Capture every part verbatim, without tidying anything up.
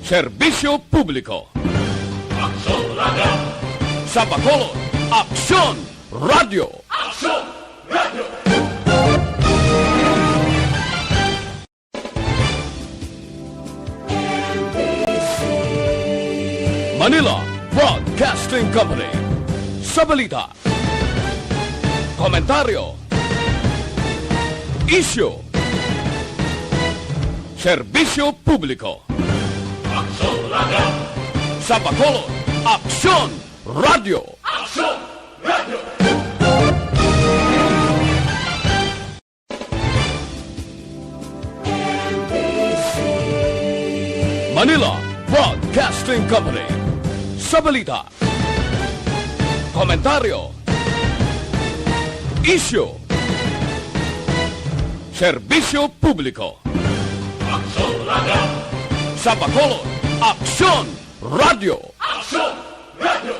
Serbisyo Publiko. Aksyon Radio. Sa Bacolod, Aksyon Radio. Aksyon Radio. Manila Broadcasting Company. Sa balita, komentaryo, isyu, serbisyo publiko. Aksyon Radio. Sa Bacolod, Aksyon Radio. Aksyon Radio. Manila Broadcasting Company. Sa balita, komentaryo, isyu, serbisyo publiko. Aksyon Radio. Sa Bacolod, Aksyon Radio. Aksyon Radio.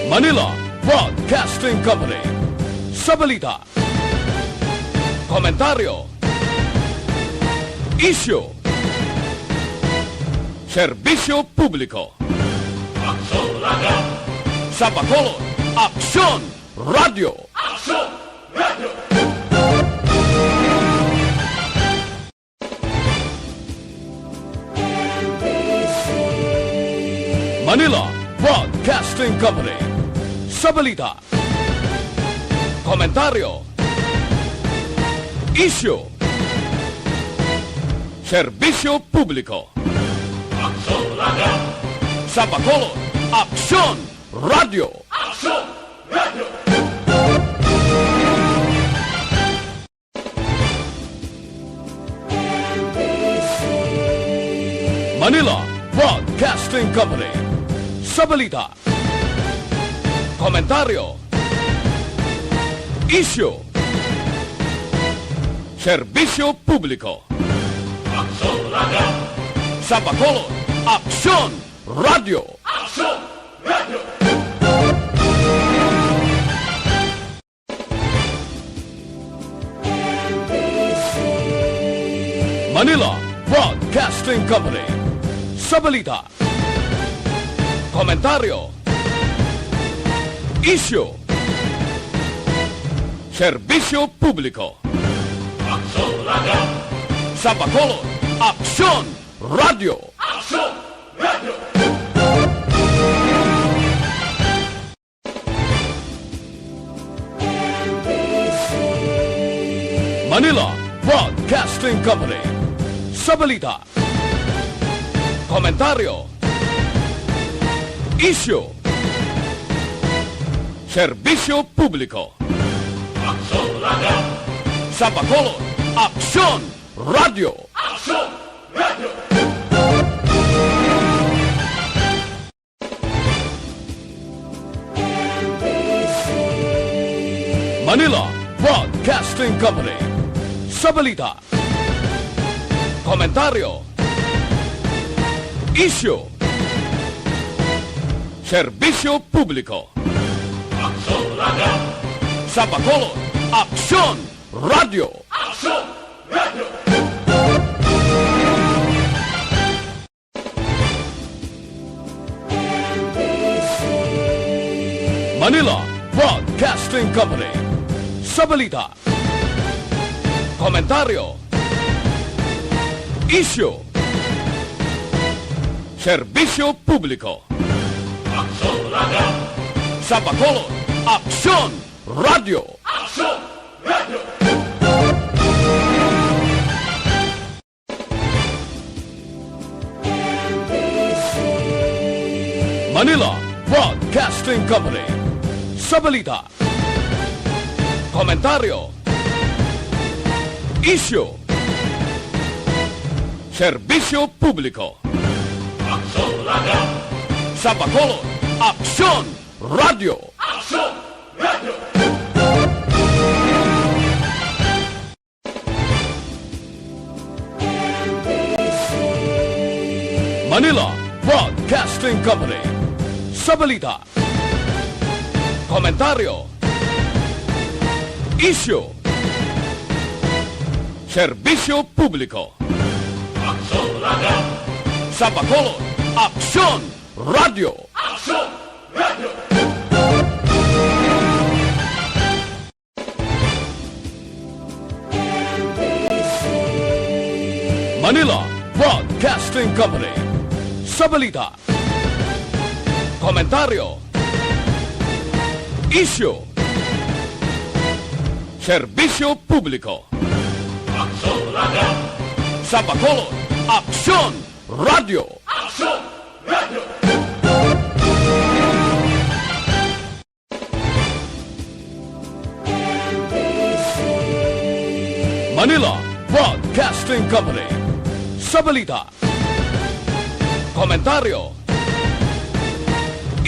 Manila Broadcasting Company. Sa balita, komentaryo, isyu, serbisyo publiko. Aksyon Radio. Sa Bacolod, Aksyon Radio. Aksyon Radio. Manila Broadcasting Company. Sa balita, komentaryo, isyu, serbisyo publiko. Aksyon Radio. Sa Bacolod, Aksyon Radio. Aksyon Radio. Manila Broadcasting Company. Sa balita, komentaryo, isyu, serbisyo publiko. Aksyon Radio. Sa Bacolod, Aksyon Radio. Aksyon Radio. Manila Broadcasting Company. Sa balita, komentaryo, isyu, serbisyo publiko. Aksyon Radio. Sa Bacolod, Aksyon Radio. Aksyon Radio. Manila Broadcasting Company. Sa balita, komentaryo, isyu, serbisyo publiko. Aksyon Radio. Sa Bacolod, Aksyon Radio. Aksyon Radio. Manila Broadcasting Company. Sa balita, komentaryo, isyu, serbisyo publiko. Aksyon Radio. Sa Bacolod, Aksyon Radio. Aksyon Radio. Manila Broadcasting Company. Sa balita, komentaryo, isyu, serbisyo publiko. Aksyon Radio. Sa Bacolod, Aksyon Radio. Aksyon Radio. Manila Broadcasting Company. Sa balita, komentaryo, isyu, serbisyo publiko. Aksyon Radio. Sa Bacolod, Aksyon Radio. Aksyon Radio. Manila Broadcasting Company. Sa balita, komentaryo, Isyu. Serbisyo publiko. Aksyon Radio. Sa Bacolod, Aksyon Radio. Aksyon Radio. Manila Broadcasting Company. Sa balita, komentaryo, isyu, serbisyo publiko. Aksyon Radio. Sa Bacolod, Aksyon Radio. Aksyon Radio. Manila Broadcasting Company. Sa balita, komentaryo,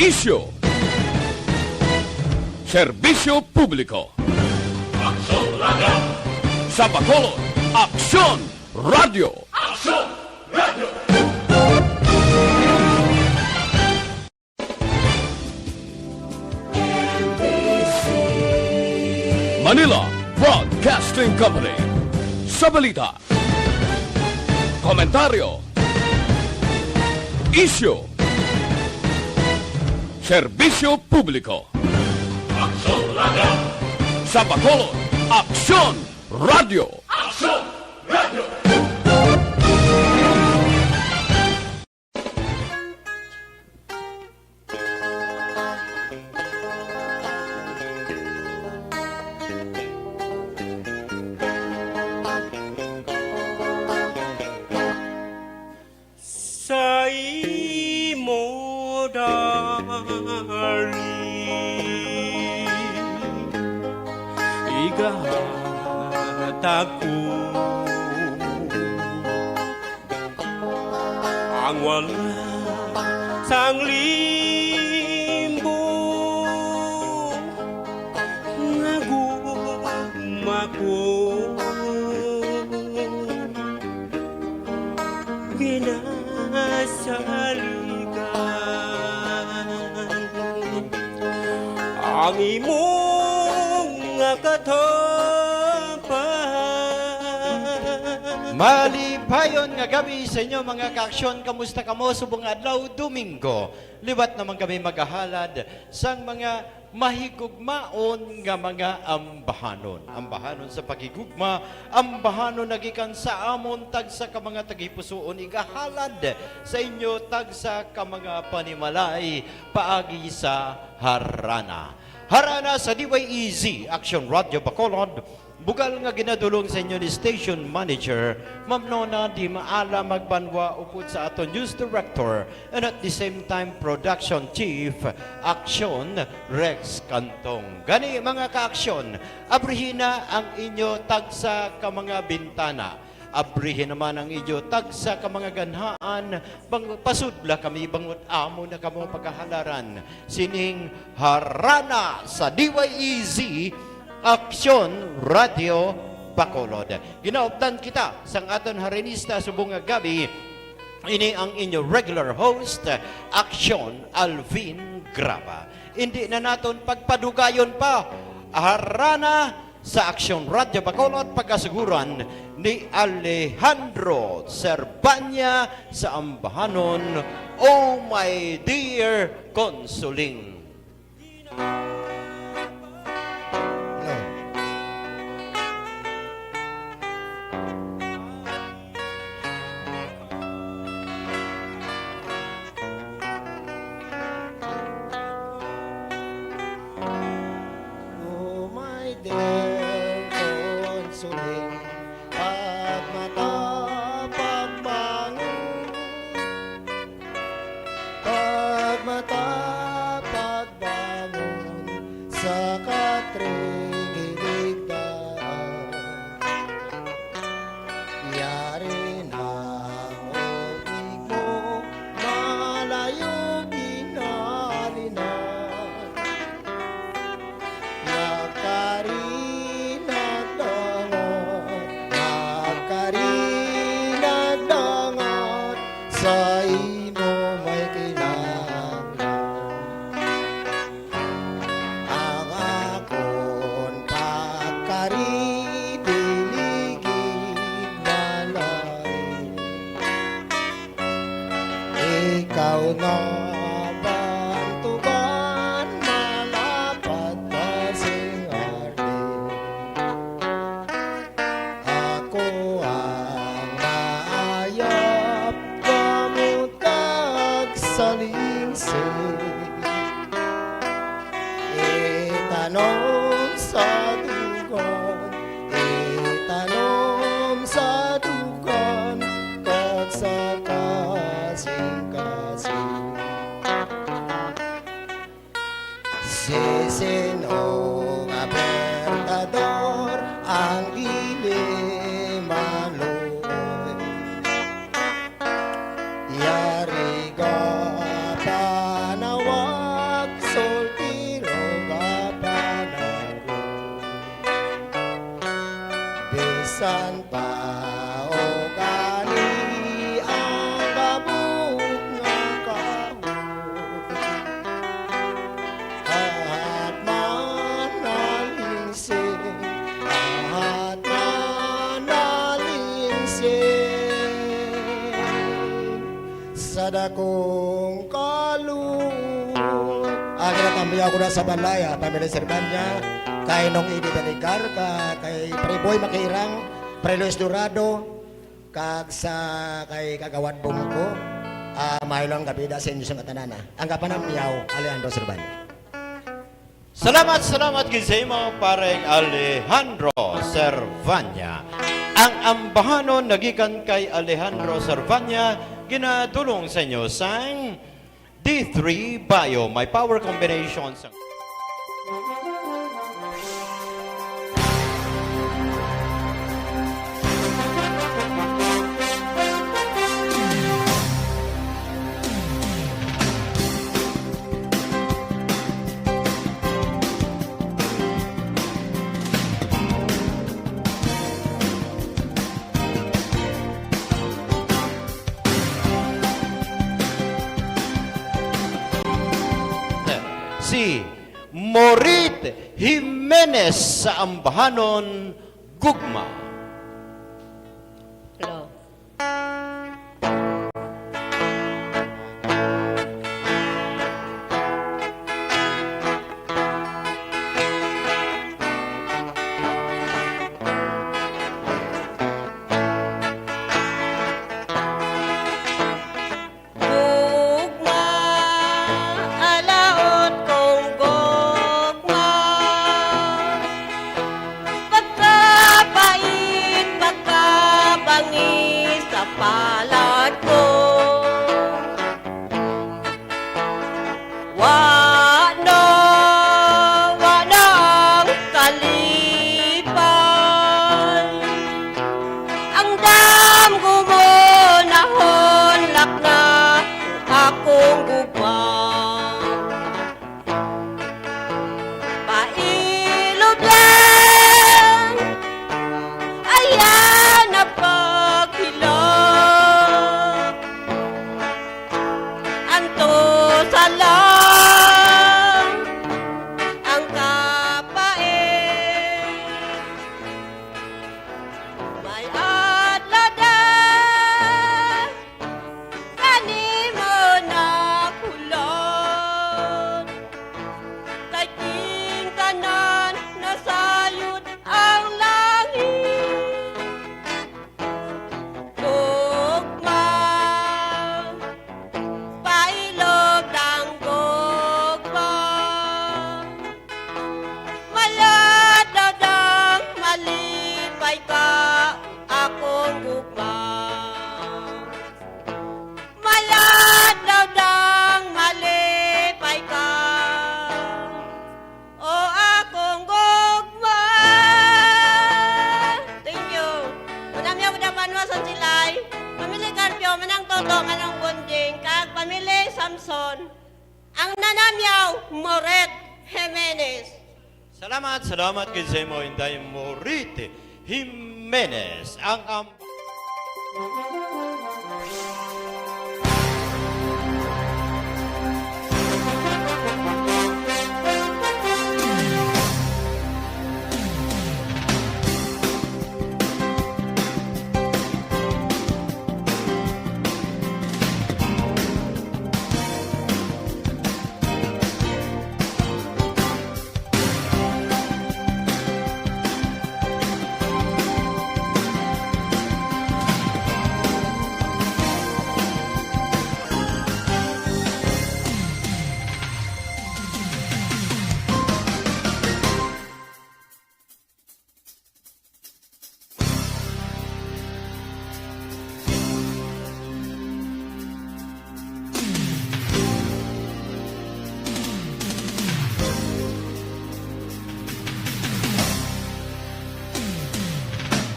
isyu, serbisyo publiko. Aksyon Radio. Sa Bacolod, Aksyon Radio. Aksyon Radio. Manila Broadcasting Company. Sa balita, komentaryo, isyu, serbisyo publiko. Aksyon Radio. Sa Bacolod, Aksyon Radio. Aksyon Radio. Sa imo, darling, igahatag ko ang wala sang limbo nga gugma ko. Ginasaligan ang imo nga katapang. Malipayon nga gab-i sa inyo, mga kaaksyon. Kamusta kamo subong nga adlaw, Domingo? Liwat naman kami maghahalad sang mga mahigugmaon nga mga ambahanon. Ambahanon sa paghigugma, ambahanon na gikan sa amon tagsa ka mga tagipusoon, igahalad sa inyo tagsa ka mga panimalay paagi sa Harana. Harana sa D Y E Z, Action Radio Bacolod, bugal nga ginadulong sa inyo ni Station Manager, Ma'am Nona Di Maala Magbanwa, upod sa aton News Director, and at the same time, Production Chief, Aksyon, Rex Cantong. Gani, mga kaaksyon, abrihin na ang inyo tagsa ka mga bintana. Abrihin naman ang inyo tagsa ka mga ganhaan, bang pasudla kami, bangod amo na kamo pagkahalaran sining Harana sa D Y E Z, Aksyon Radio Bacolod. Ginaupdan kita sang aton harinista subong nga gab-i. Ini ang inyo regular host, Aksyon Alvin Graba. Hindi na naton pagpadugayon pa. Harana sa Aksyon Radio Bacolod, pagkasuguran ni Alejandro Serbanya sa ambahanon, Oh My Dear Consoling. Hello. Oh, my dear consoling, pagmata, pagbangon, pagmata, pagbangon sa katrigidaw. Yari na ang upig mo, malayo ginhalinan. Nakari nagdangon sa dugan, itanom sa dugan, kag sa kasing-kasing. Si sin-o nga bertador ang dili maluoy? Yari ka panawag, soltero ka panawag. Bisan pa o gani ang kabog nga kahoy. Ahat man nalingsing, ahat man nalingsing sa dakong kaluoy. Ang ginatamiyaw ko na sa balay, ah, pamilya Servania, kay Nong Eddie Baligar, ka, kay Pre Boy Makirang, Pre Luis Dorado, kag sa kay Kagawad Bungko, ah, maayong gabi da sa inyo sa nga tanan, ah. Ang kapanamyaw, Alejandro Servania. Salamat, salamat gid sa imo, pareng Alejandro Servania. Ang ambahanon nagikan kay Alejandro Servania, ginadulong sa inyo sang D three Bio. May power combination sa si Morit Jimenez sa ambahanon, Gugma. Hello. Gugma, alaot kong gugma, pagkapait, pagkabangi sa palad ko. Wa na, wa na ang kalipay. Ang damgo mo nahunlak na akong gugma. Pailog lang, ayaw na paghilak. Antusa lang ang kapait. May adlaw da kanimo nakulang, kay king tanan nasayod ang langit. Gugma, pailog ang gugma. Mayad daw dang malipay ka, akong gugma. Mayad daw dang malipay ka. O akong gugma. Thank you. Manamyaw ko na banwa sa Silay. Pamili Carpio, Manang Toto, Manang Bonjing, kag pamili Samson. Ang nanamyaw, Moret Jimenez. Salamat, salamat gid sa imo, Inday Moret Jimenez. Ang am-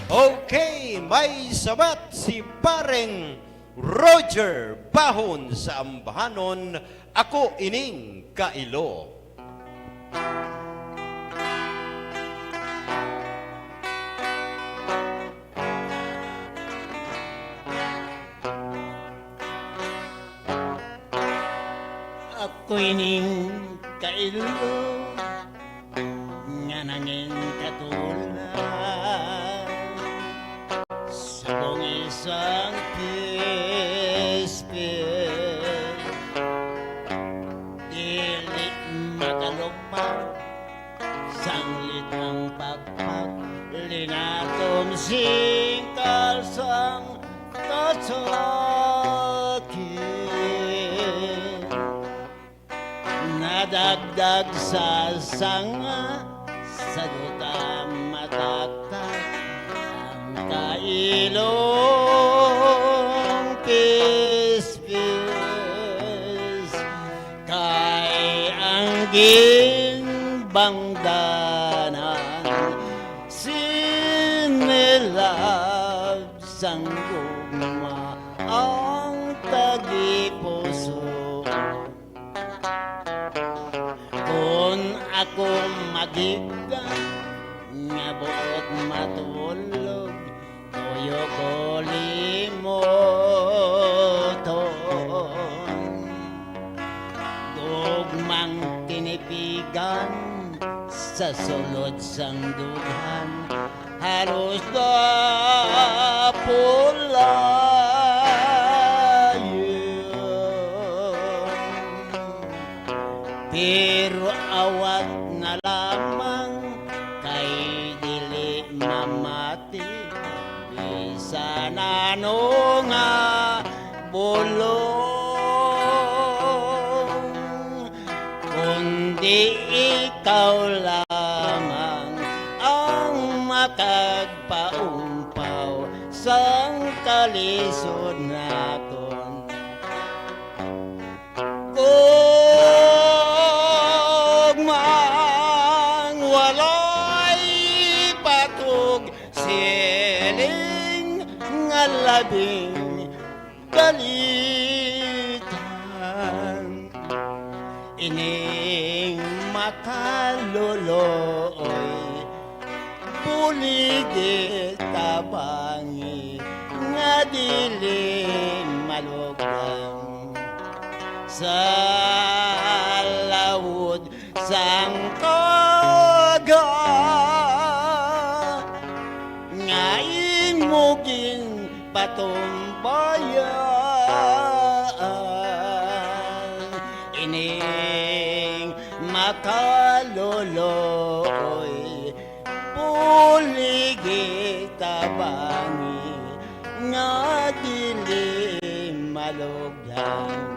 Okay, may sabat si Pareng Roger Bahon sa Ambahanon, Ako Ining Kailo. Ako ining kailo nga nangin katulad sa bungis sang pispis. Dili makalupad, sanglit ang pakpak, linatom sing kalsang kasakit. Nadagdag sa sanga, sa duta mataktak, ang kailong pispis. Kay ang ginbangdanan, sinilab sang gugma ang tagipuso. Kon ako magigda nga buot matulog, tuyo ko limuton. Gugmang tinipigan sa sulod sang dughan, halos napulayon. Pero awat na lamang kay dili mamati bisan ano nga bulong. Kundi ikaw lamang ang makagpaumpaw sang kalisod naton. Gugmang walay patog, siling nga labing dalitan. Ining makaluluoy, buligi tabangi nga dili malugdang. Sa lawod sang kaga nga imo ginpatumbayan, ining makaluluoy, buligi tabangi nga dili malugdang.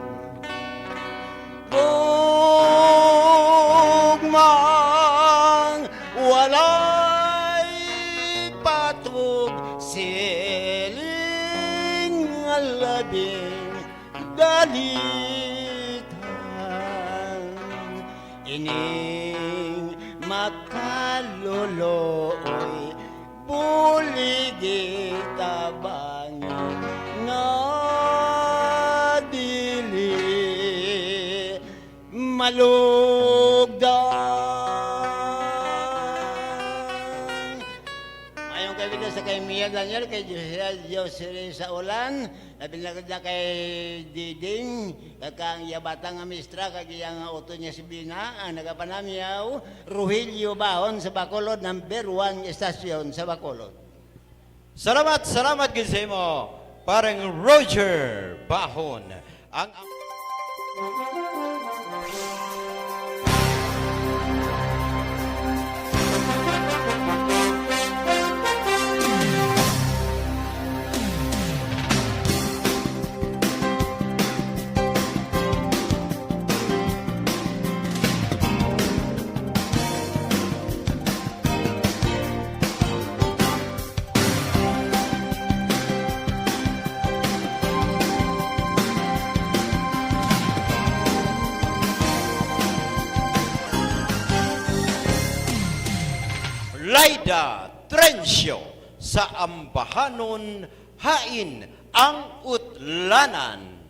Gugmang walay patog, siling nga labing dalitan. Ining makaluluoy, buligi tabangi nga dili malugdang. Maayong gabi sa kay Mia Daniel, kay Jose, Jose sa Ulan, labi na gid na kay Diding, kag ang iya bata nga mistra, kag iya nga utod nga si Bina, ang nagapanamyaw, Rogelio Bahon sa Bacolod, number one station sa Bacolod. Salamat, salamat gid sa imo, Pareng Roger Bahon. Ang Laida Trencio, Sa ambahanon, hain ang utlanan.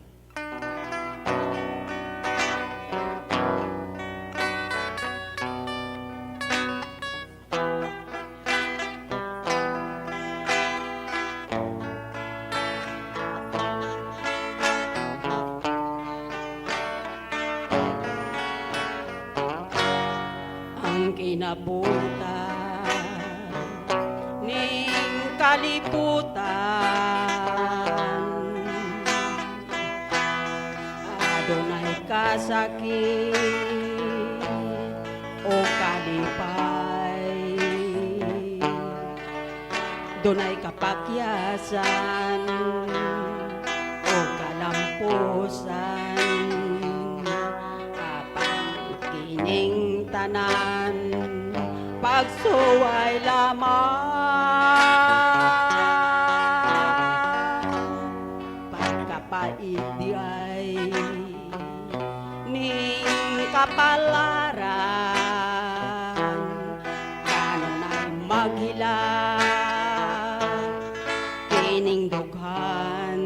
Ang kinabutan ning kalibutan, adunay kasakit o kalipay. Dunay kapakyasan o kalampusan, apan kining tanan pagsuway lamang. Pagkapait di ay ning kapalaran, kanunay maghilak kining dughan,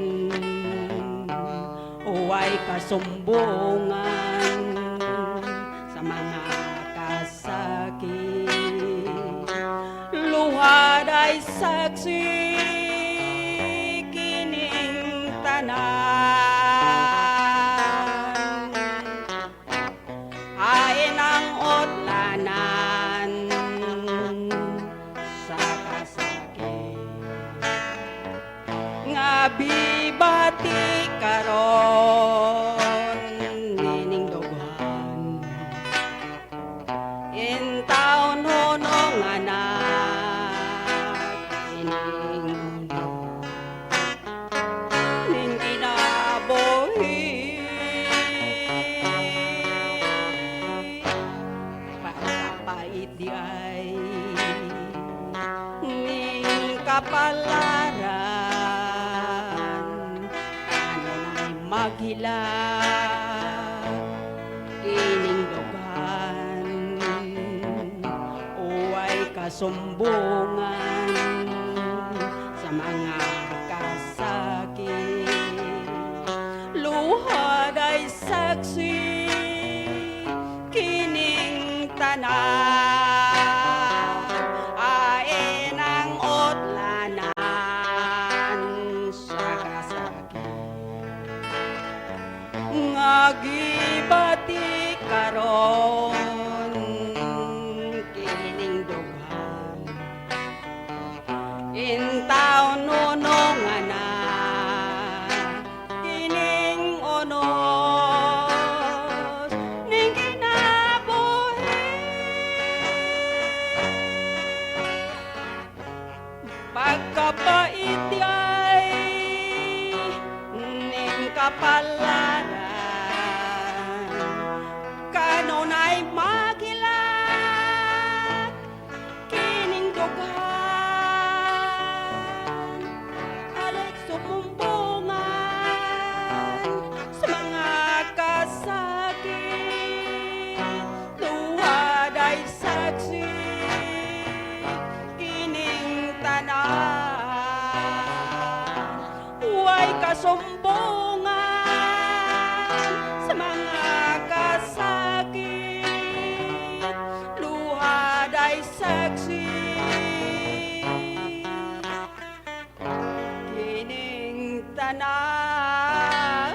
way kasumbungan sa mga kasakit. Luha day saksi kining tanan. Hain ang utlanan sa kasakit nga bibati karon nining dughan. Intawon hunong anak ining mundo ning kinabuhi. Pagkapait di ay ning kapalaran, kanunay maghilak kining dughan, way kasumbungan sa mga kasakit. Luha day saksi kining tanan, hain ang utlanan sa kasakit nga gibati karon kining dughan. Intawon hunong anak kining unos ning kinabuhi. Pagkapait di ay ning kapalaran, kanunay maghilak kining dughan, halin sumumbungan sa mga kasakit. Luha day saksi kining tanan, way kasumbungan sa mga kasakit. Luha day saksi kining tanan.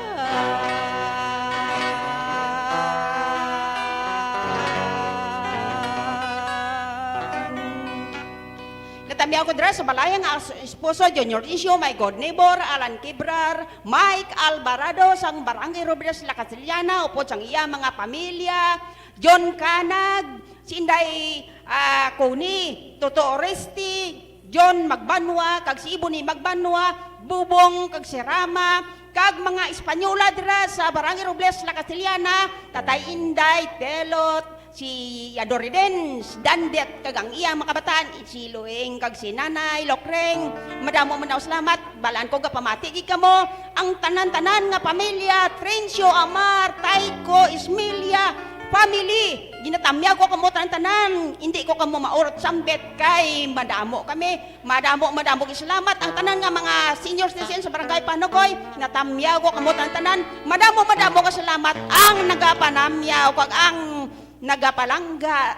Natamyaw ko dira sa balay nga as-, esposo, Junior Isio, my good neighbor, Alan Kibrar, Mike Alvarado, sang Barangay Robles, La Castellana, upod sang iya mga pamilya, John Canag, si Inday, ah, Connie, Toto Oreste, John Magbanwa, kag si Ebony Magbanwa, Bubong, kag si Rama, kag mga Espanyola dira sa Barangay Robles, La Castellana, Tatay Inday, Telot, si Adoriden, si Dandet, kag ang iyang mga kabataan, si Luing, kag si Nanay Lokreng. Madamo man daw salamat. Balaan ko gapamati gid kamo, ang tanan-tanan nga pamilya, Trencio, Amar, Taiko, Ismelia, Family, ginatamyaw ko kamo tanan-tanan. Hindi ko kamo maurot sambit kay madamo kami. Madamo, madamo gid salamat. Ang tanan nga mga senior citizen sa Barangay Panugoy, natamyaw ko kamo tanan-tanan. Madamo, madamo ka salamat. Ang nagapanamyaw kag ang nagapalangga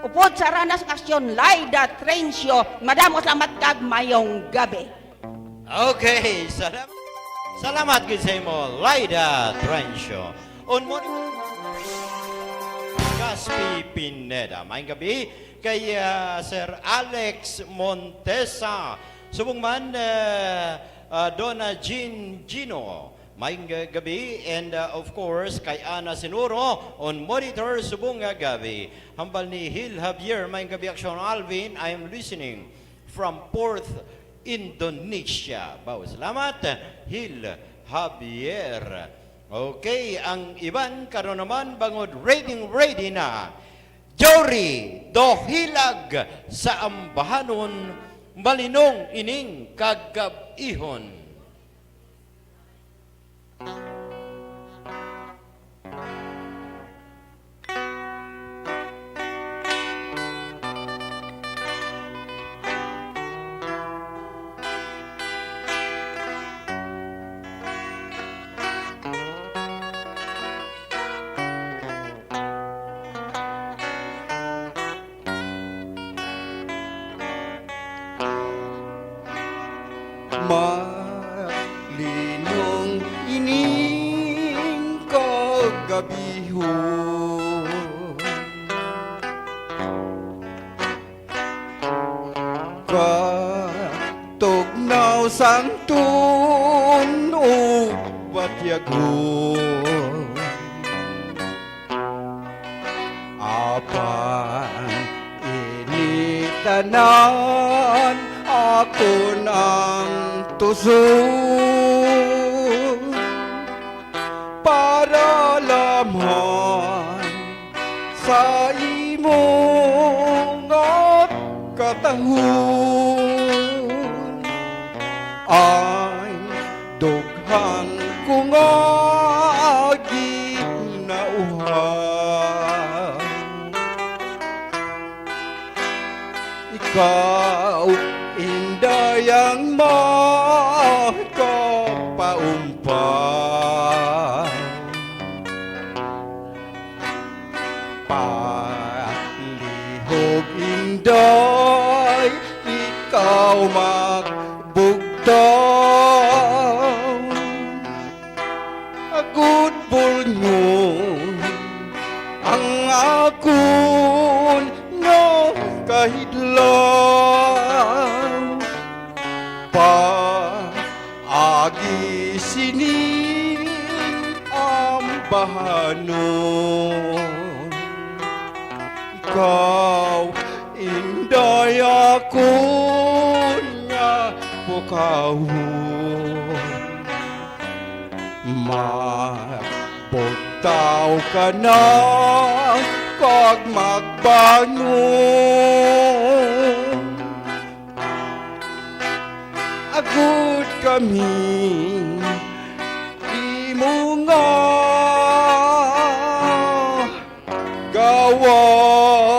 upod sa Harana sang Aksyon, Laida Trencio. Madamo salamat kag mayong gabi. Okay, salam-, salamat gid sa imo, Laida Trencio. On mo ni Gaspi Pineda. Maayong gabi kay, ah, Sir Alex Montesa. Subong man, ah, ah, Donna Jean Gino. Maayong gabi, and, ah, of course, kay Ana Sinuro on monitor subong nga gabi. Hambal ni Hil Javier, maayong gabi, Aksyon Alvin. I am listening from Perth, Indonesia. Baw, salamat, Hil Javier. Okay, ang iban karon naman bangod ready, ready na. Jory Dohilag sa Ambahanon, malinong ining kagab-ihon. Malinong ining kagabihon. Katugnaw sang tun-, ug batyagon. Apan ini tanan akon ang tusog. Para lamang sa imo nga katahon, ang dughan ko nga ginauhan. Ikaw, Inday, ang makapaumpay. Palihog, Inday, ikaw magbugtaw. Agud bulngon ang akon nga kahidlaw. Paagi sini ambahanon. Ikaw, Inday, akon nga pukawon. Magbugtaw ka na kag magbangon. Agud kami imo nga gawahon.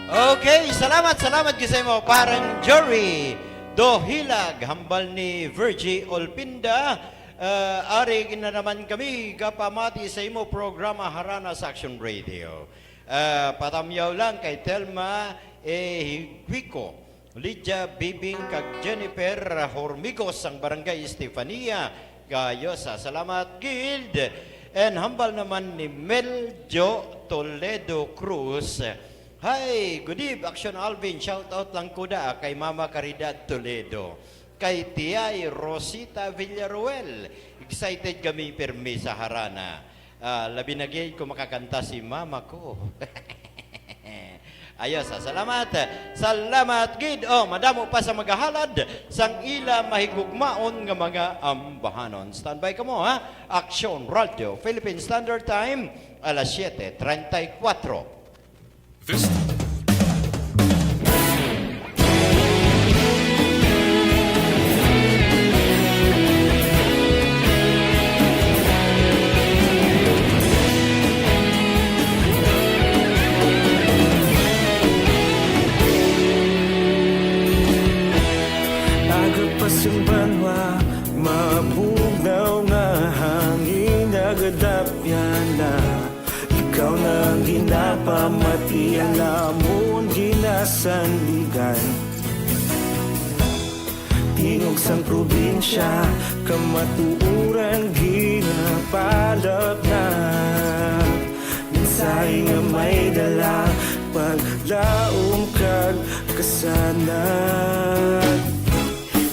Okay, salamat, salamat gid sa imo, Parang Jory Dohilag, hambal ni Virgie Olpinda. Ah, ari na naman kami gapamati sa imo programa, Harana sa Action Radio. Ah, patamyaw lang kay Telma E. Higuico, Lydia Bibing, kag Jennifer Hormigos, ang Barangay Estefania, Gayosa. Salamat gid. And hambal naman ni Meljo Toledo Cruz. Hi, good eve, Action Alvin. Shout out lang ko da kay Mama Caridad Toledo, kay Tiyay Rosita Villaruel. Excited kami pirmi sa harana. Ah, labi na gid kung makakanta si mama ko. Ayos, ah, salamat. Salamat gid. Oh, madamo pa sa magahalad sang ila mahigugmaon nga mga ambahanon. Standby kamo, ha? Action Radio, Philippine Standard Time, alas siete treinta y cuatro. This Kadapyana, ikaw na ang ginapamati, ang amon ginasandigan. Tingog sang probinsya, kamatuoran ginapalapnag. Mensahe nga may dala, paglaom kag kasanag.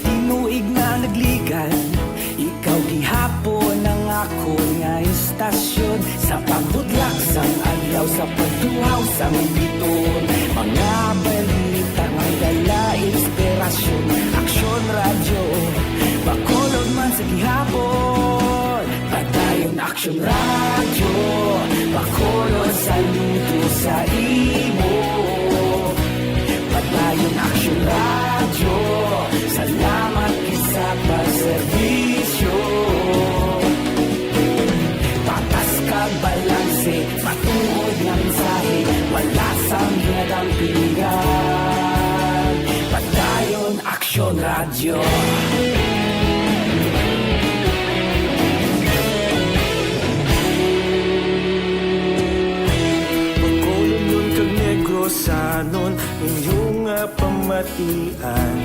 Tinuig nga nagligan, ikaw gihapon ang akon nga istasyon. Sa pagbudlak sang adlaw, sa pagtuhaw sang biton, mga balita nga dala inspirasyon. Aksyon Radyo, Bacolod man sa gihapon. Padayon Aksyon Radyo, Bacolod, saludo sa imo. Padayon Aksyon Radyo, salamat gid sa pagserbisyo. Patas kag balanse, matuod nga mensahe, wala sang ginadampigan. Padayon Aksyon Radyo. Bacolodnon kag Negrosanon, inyo nga pamatian.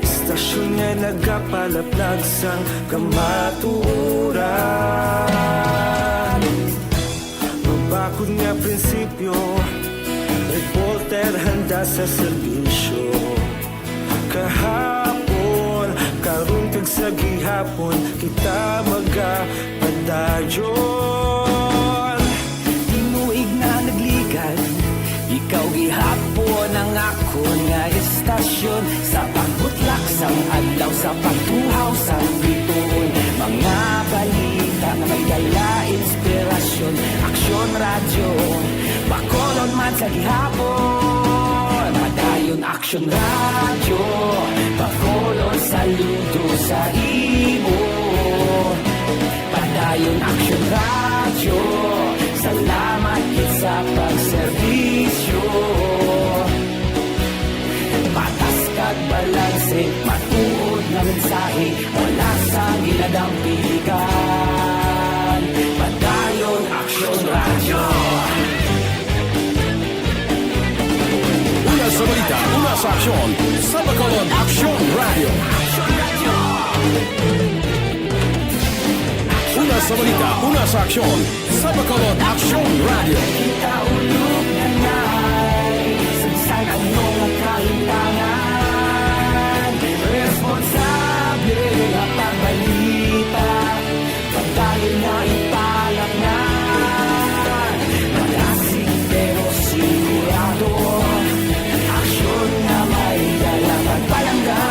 Istasyon nga nagapalaplag sang kamatuoran. Mabakod nga prinsipyo, reporter handa sa serbisyo. Kahapon, karon kag sa gihapon, kita magapadayon. Tinuig nga nagligan, ikaw gihapon ang akon nga istasyon. Sa pagbutlak sang adlaw, sa pagtuhaw sang bituon, mga balita nga may dala inspirasyon. Aksyon Radyo, Bacolod man sa gihapon. Padayon Aksyon Radyo, Bacolod, saludo sa imo. Padayon Aksyon Radyo, salamat gid sa pagserbisyo. Patas kag balanse, matuod nga mensahe, wala sang ginadampigan. Padayon Aksyon Radyo. Una sa balita, una sa aksyon, sa Bacolod Aksyon Radyo. Una sa balita, una sa aksyon, sa Bacolod Aksyon Radyo. Kita ulog na ngay, sagsag ang mga kahintangan. Responsable nga pagbalita, pagdayon nga ipalatnan. Malasig pero sigurado, aksyon nga may dala pagpalangga.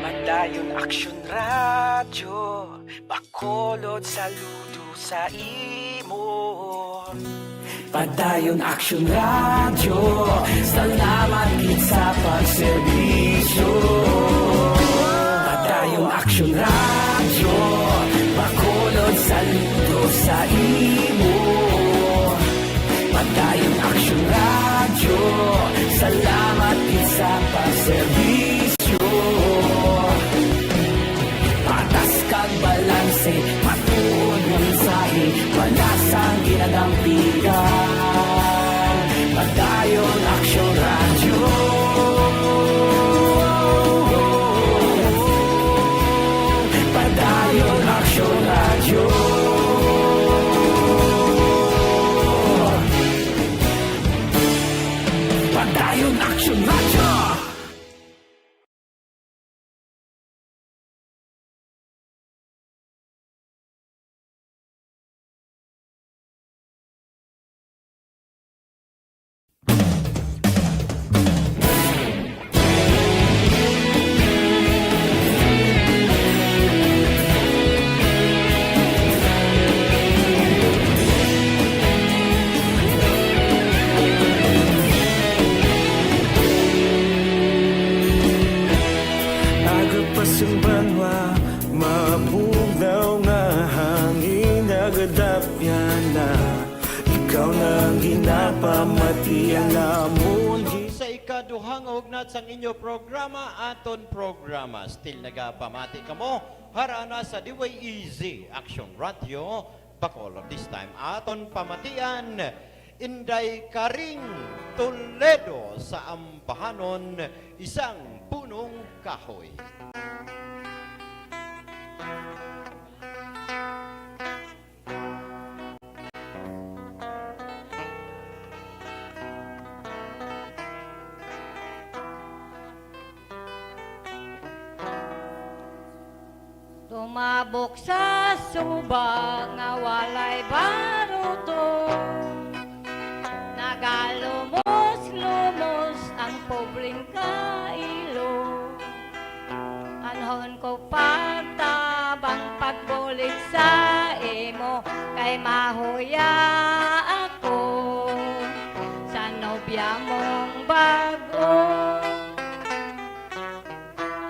Padayon Aksyon Radyo, Bacolod, saludo sa imo. Padayon Aksyon Radyo, salamat gid sa pagserbisyo. Padayon Aksyon Radyo, Bacolod, saludo sa imo. Padayon Aksyon Radyo, salamat gid sa pagserbisyo. Patas kag balanse, matuod nga mensahe, wala sang ginadampigan. Padayon Aksyon Radyo. Padayon Aksyon Radyo. Padayon Aksyon Radyo. Banwa, mabugnaw nga hangin, nagadapyan na. Ikaw na ang ginapamati, ang amon gi- Sa ikaduhang hugnat sang inyo programa, aton programa. Still nagapamati kamo, harana sa D Y E Z Action Radio, Bacolod. This time, aton pamatian, Inday Karing Toledo sa Ambahanon, isang punong kahoy. Tumabok sa suba nga walay baruton, nagalumos-lumos ang pobleng kailo. Anhon ko pagtabang pagbulig sa imo, kay mahuya ako sa nobya mong bag-o.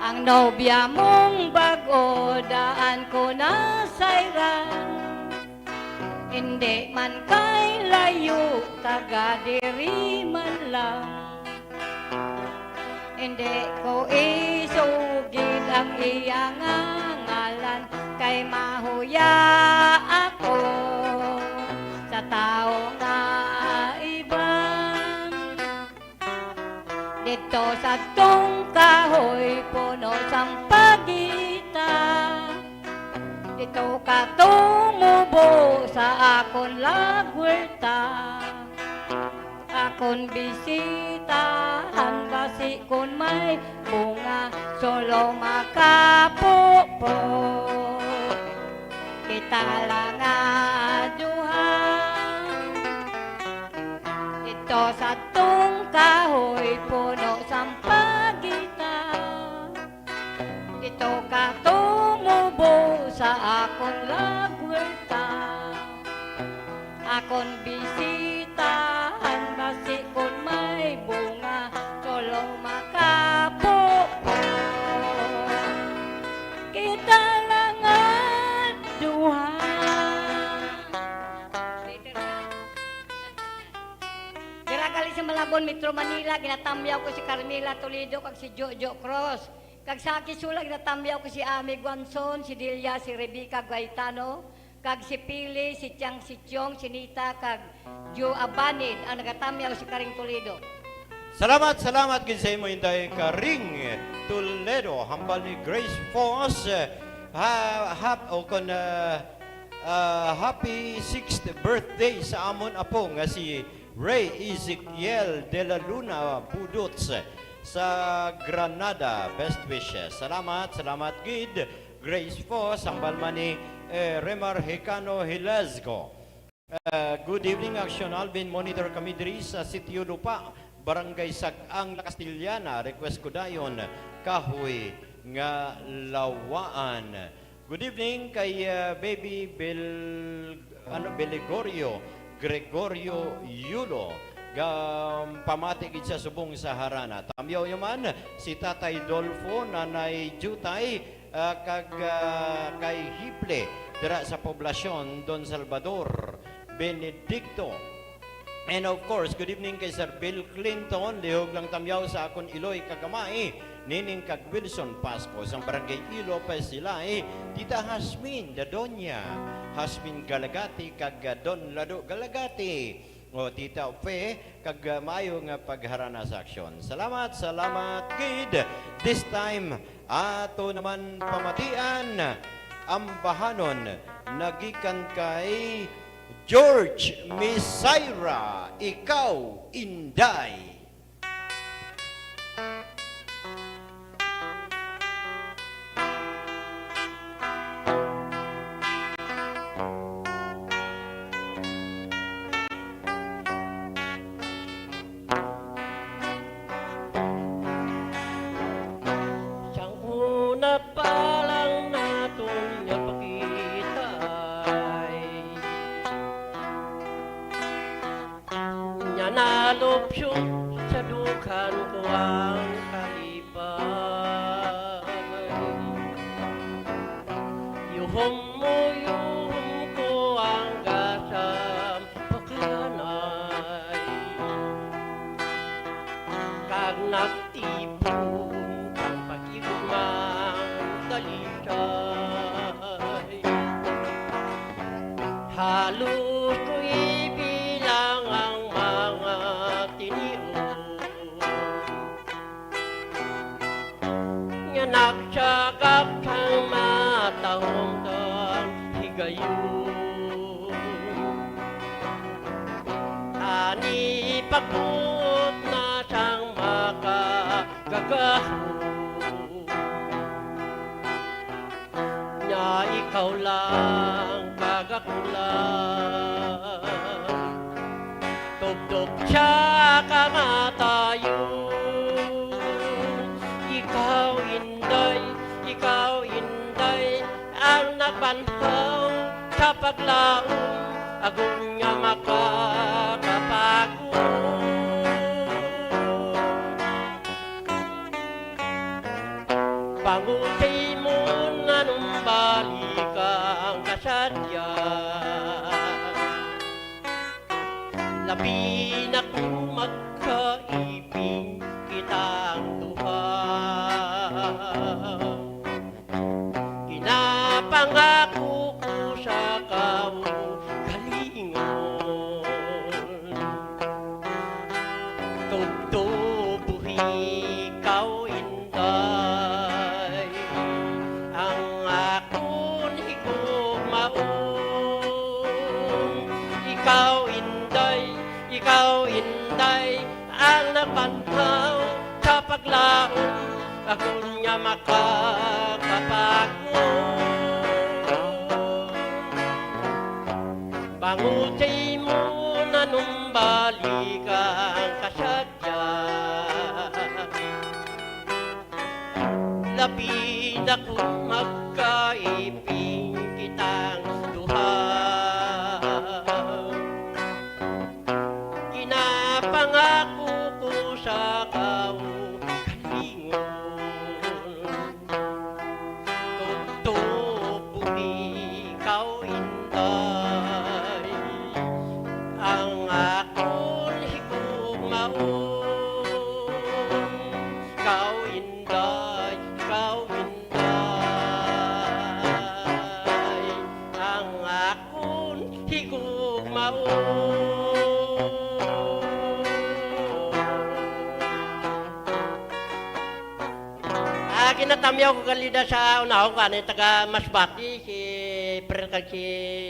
Ang nobya mong bag-o, daan ko nasayran. Indi man kay layo, taga diri man lang. Indi ko isugid ang iya nga ngalan, kay mahuya ako sa tawo nga iban. Didto sa tong kahoy puno sang pagita, didto ka tumubo sa akon lagwerta. Akon bisitahan, basi kon may bunga, solo makapupo kita lang nga duha. Didto sa tong kahoy puno sang pagita, didto ka tumubo sa akon lagwerta. Akon bisitahan, basi kon may bunga, solo makapupo kita lang nga duha. Dira gali sa Malabon, Metro Manila, ginatamyaw ko si Carmela Toledo kag si Jojo Cruz. Kag sa Quezon, ginatamyaw ko si Ami Guanzon, si Delia, si Rebecca Gaetano, kag si Pili, si Chiang, si Chiong, si Nita, kag Joe Abanid ang nagatamyaw si Karing Toledo. Salamat, salamat gid sa imo, Inday Karing Toledo. Hambal ni Grace Foss, ha, hap-, o kon, ah, ah, happy sixth birthday sa amon apo nga si Ray Ezekiel de la Luna Budots sa Granada. Best wishes. Salamat, salamat gid, Grace Foss. Hambal man ni, eh, Remar Hicano Hilazgo. Uh, good evening, Action Alvin. Monitor kami diri sa Sitio Lupa, Barangay Sag-ang, La Castellana. Request ko dayon, Kahoy nga Lawaan. Good evening kay, uh, Baby Bel-, ano, Beligorio, Gregorio Yulo. Ga-, pamati gid sa subong sa harana. Tamyaw nyo man si Tatay Dolfo, Nanay Jutay, ah, kag, ah, kay Hiple dira sa poblasyon Don Salvador Benedicto. And of course, good evening kay Sir Bill Clinton, lihog lang tamyaw sa akon iloy kag amay, nining kag Wilson Pasco, sang Barangay Ilopez, Silay, Tita Hasmin, the Doña Hasmin Galagati, kag, ah, Don Lado Galagati. O, Tita Fe, kag, ah, maayo nga pagharana sa aksyon. Salamat, salamat gid. This time, ato naman pamatian, Ambahanon, nagikan kay George Misaira, Ikaw, Inday. Sang una pa lang naton nga pakita ay nya nalupyo. Humuyom ko ang gasam pakanay, kag nagtipon ang pag-igugmang dalisay. Halos ko ibilang ang mga tinion nga nagsagap sang matahom kang higayon. Ani pagbuot na sang makagagahom, nga ikaw lang kag ako lang. Tubtob sa kamatayon. Ikaw, Inday, ikaw, Inday, ang nagbanhaw sa paglaom, agod nga makakapagod. Bangod sa imo nanumbalik ang kasadya, labi na kung magkaibig kitang duha. Ginapangako ko sa kaugalingon, tubtob ikaw, Inday, ang akon higugmaon. Ikaw, Inday, ikaw, Inday, ang nagbanhaw sa paglaom, agod nga makakapagod. Bangod sa imo nanumbalik ang kasadya, labi na kung magkaibig kitang duha. Ginapangako ko sa kaugalingon, tubtob ikaw, Inday, ang akon higugmaon. Ikaw, Inday, ikaw, Inday, ang akon higugmaon. Ah, ginatamyaw ko gali da sa unahon ko, ano, taga Masbate, si Fred kag si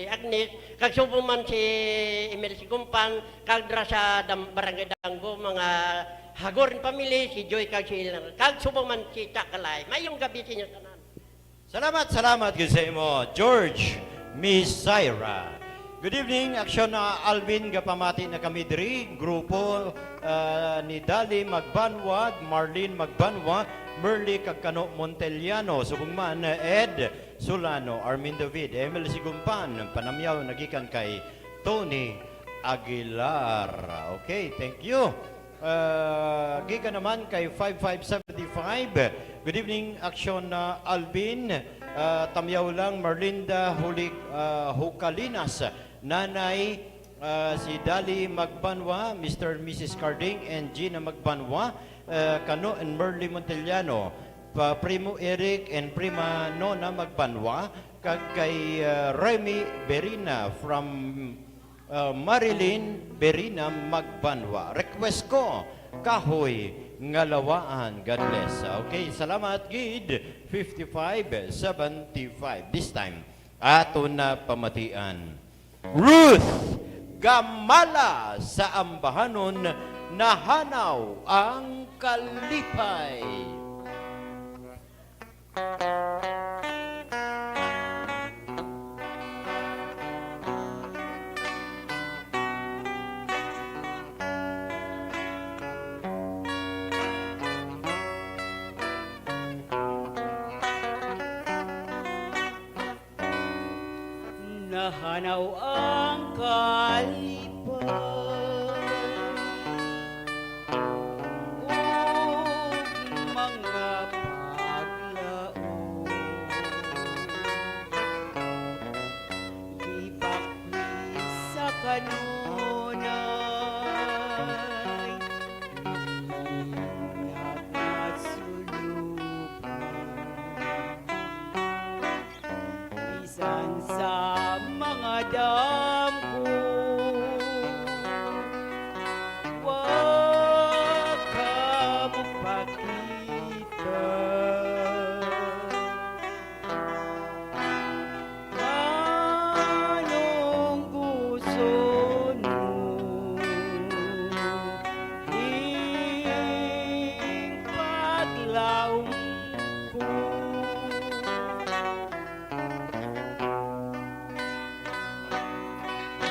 Agnes, kag subong man si Emil Sigumpan, kag dira sa Dam-, Barangay Danggo, mga Hagorin family, si Joy kag si Ilan, kag subong man si Chakalay. Mayong gabi sa inyo tanan. Salamat, salamat gid sa imo, George, Miss Syra. Good evening, Aksyon na Alvin, gapamati na kami diri, grupo, ah, ni Dali Magbanwa, Marlene Magbanwa, Merly kag Kano Monteliano, subong man, Ed Solano, Armin David, Emil Sigumpan, panamyaw nagikan kay Tony Aguilar. Okay, thank you. Ah, gikan naman kay five five seven five. Good evening, Aksyon, ah, Alvin. Ah, tamyaw lang, Marlinda Hulig-, ah, Hucalinas, Nanay, ah, si Dali Magbanwa, Mister and Missus Carding, and Gina Magbanwa, ah, Kano and Merly Monteliano, pa Primo Eric and Prima Nona Magbanwa, kag kay, ah, Remy Berina from Uh, Marilyn Berina Magbanwa. Request ko, Kahoy nga Lawaan. God bless. Okay, salamat gid. Fifty-five seventy-five. This time, ato na pamatian. Ruth Gamala sa Ambahanon, Nahanaw ang Kalipay. Nahanaw ang kalipay ug mga paglaom. damgo, wa ka magpakita. Nganong gusto mo ing paglaom ko?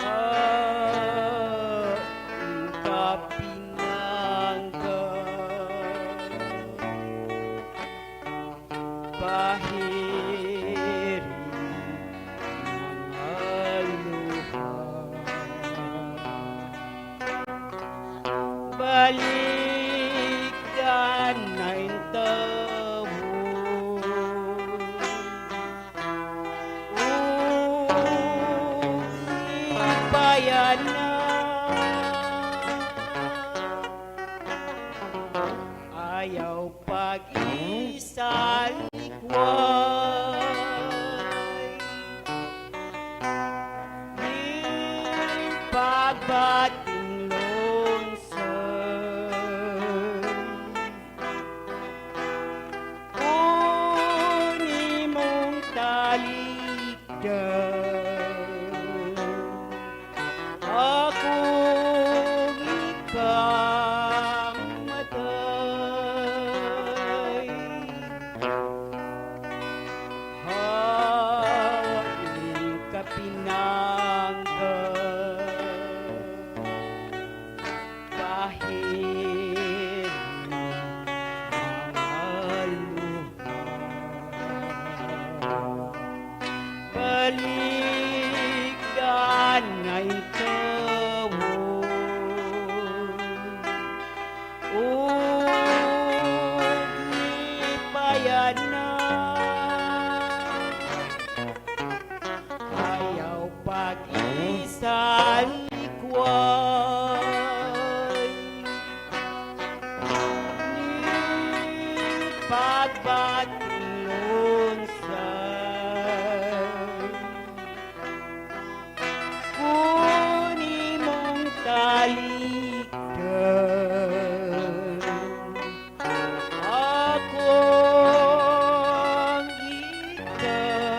Ah, ing kapinangga. Pahiring mga luha. Balikdan na intawon. Ug ipayanan. Ayaw pag-isalikway, ning pagbating lunsay, kun imong talikdan. Akong ikamatay. Ha, ing kapinangga. Bahin mga luha. Balikdan na intawon. Ug ipayanan. Ayaw pag-isalikway. Ning pagbating lunsay. Kun imong talikdan, akong ikamatay.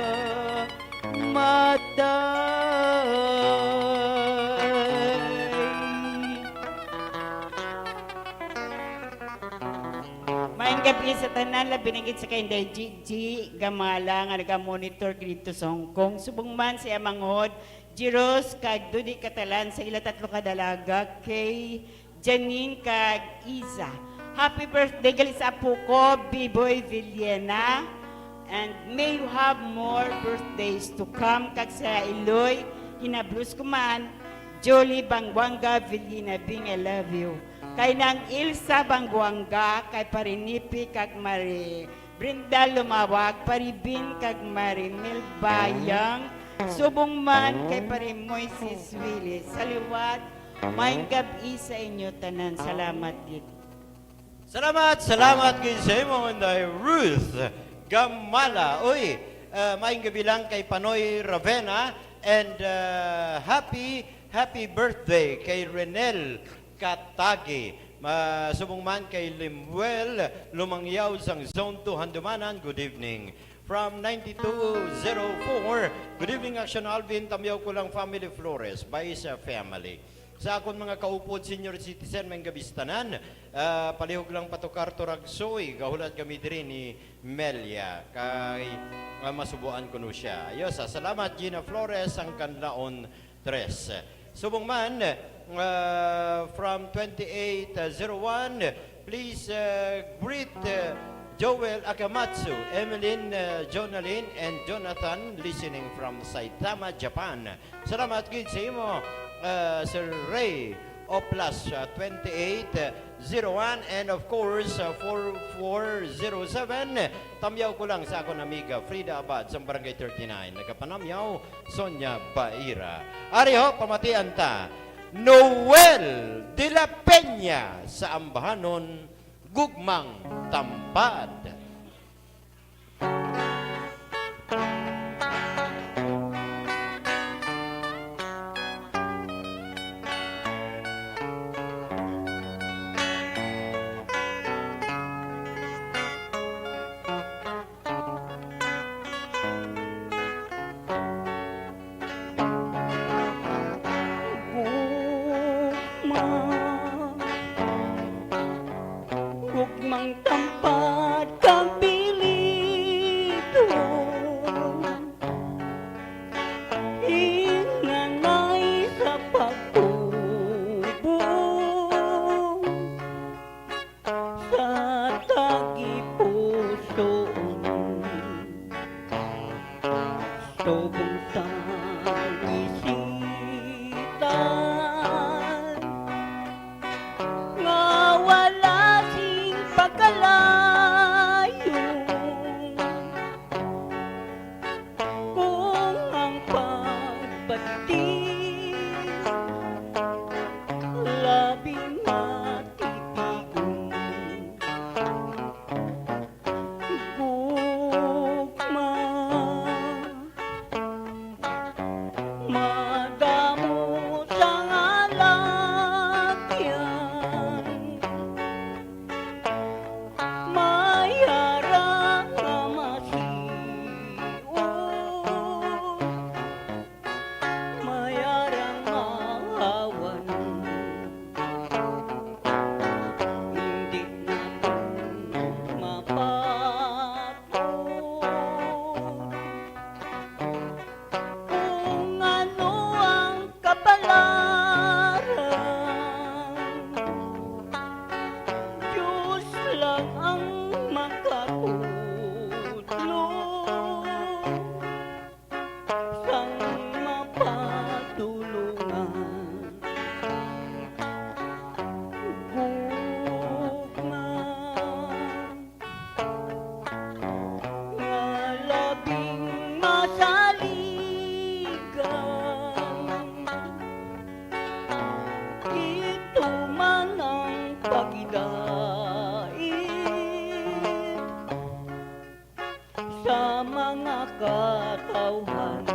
Maayong gab-i sa tanan, labi na gid sa kay Inday Gigi Gamala nga naga-monitor didto sa Hong Kong. Subong man sa iya manghod, Jiros kag Dudi Catalan, sa ila tatlo ka dalaga, kay Janine kag Iza. Happy birthday gali sa apo ko, Biboy Villena. And may you have more birthdays to come. Kag sa iloy, hinablos ko man, Jolie Banguanga Villena Bing, I love you. Kay Nang Ilsa Banguanga, kay Pare Nipi kag Mari Brenda Lumawag, Pare Bin kag Mari Mel Bayang, subong man kay Pare Moises Willie. Sa liwat, maayong gab-i sa inyo tanan. Salamat gid. Salamat, salamat gid sa imo, Inday Ruth Gamala. Uy, ah, maayong gabi lang kay Panoy Ravena, and, ah, happy, happy birthday kay Renel Katagi. Ma-, subong man kay Limuel Lumangyaw sang Zone two Handumanan. Good evening. From ninety-two zero four, good evening, Action Alvin, Tamyaw ko lang family, Flores, Baisa family. Sa akon mga kaupod, senior citizen, maayong gabi sa tanan. Ah, palihog lang patukar Turagsoy, gahulat kami diri ni Melia. Kay, ah, masubuan ko no siya. Ayos, ah, salamat, Gina Flores, ang Kanlaon Tres. Subong man, ah, from twenty-eight zero one, please, ah, greet, ah, Joel Akamatsu, Emeline, ah, Jonalyn, and Jonathan, listening from Saitama, Japan. Salamat gid sa imo, ah, Sir Ray Oplas, ah, twenty-eight zero one, and of course, ah, four four zero seven. Tamyaw ko lang sa akon amiga Frida Abad sa Barangay thirty-nine. Nagapanamyaw, Sonia Baira. Ari ho, pamatian ta. Noel de la Peña sa Ambahanon, Gugmang Tampad. Tubong sang isita nga wala sing pagkalayo, kung ang pagbati labing matipigon. Gugma, madamo sang alagyan, may ara nga masiod. May ara nga awan, hindi na mapatod. Kung ano ang kapalaran, Diyos lang ang makatudlo sang mapadulungan. Gugma nga labing masaligan, ito man ang pagidait sa mga katawhan,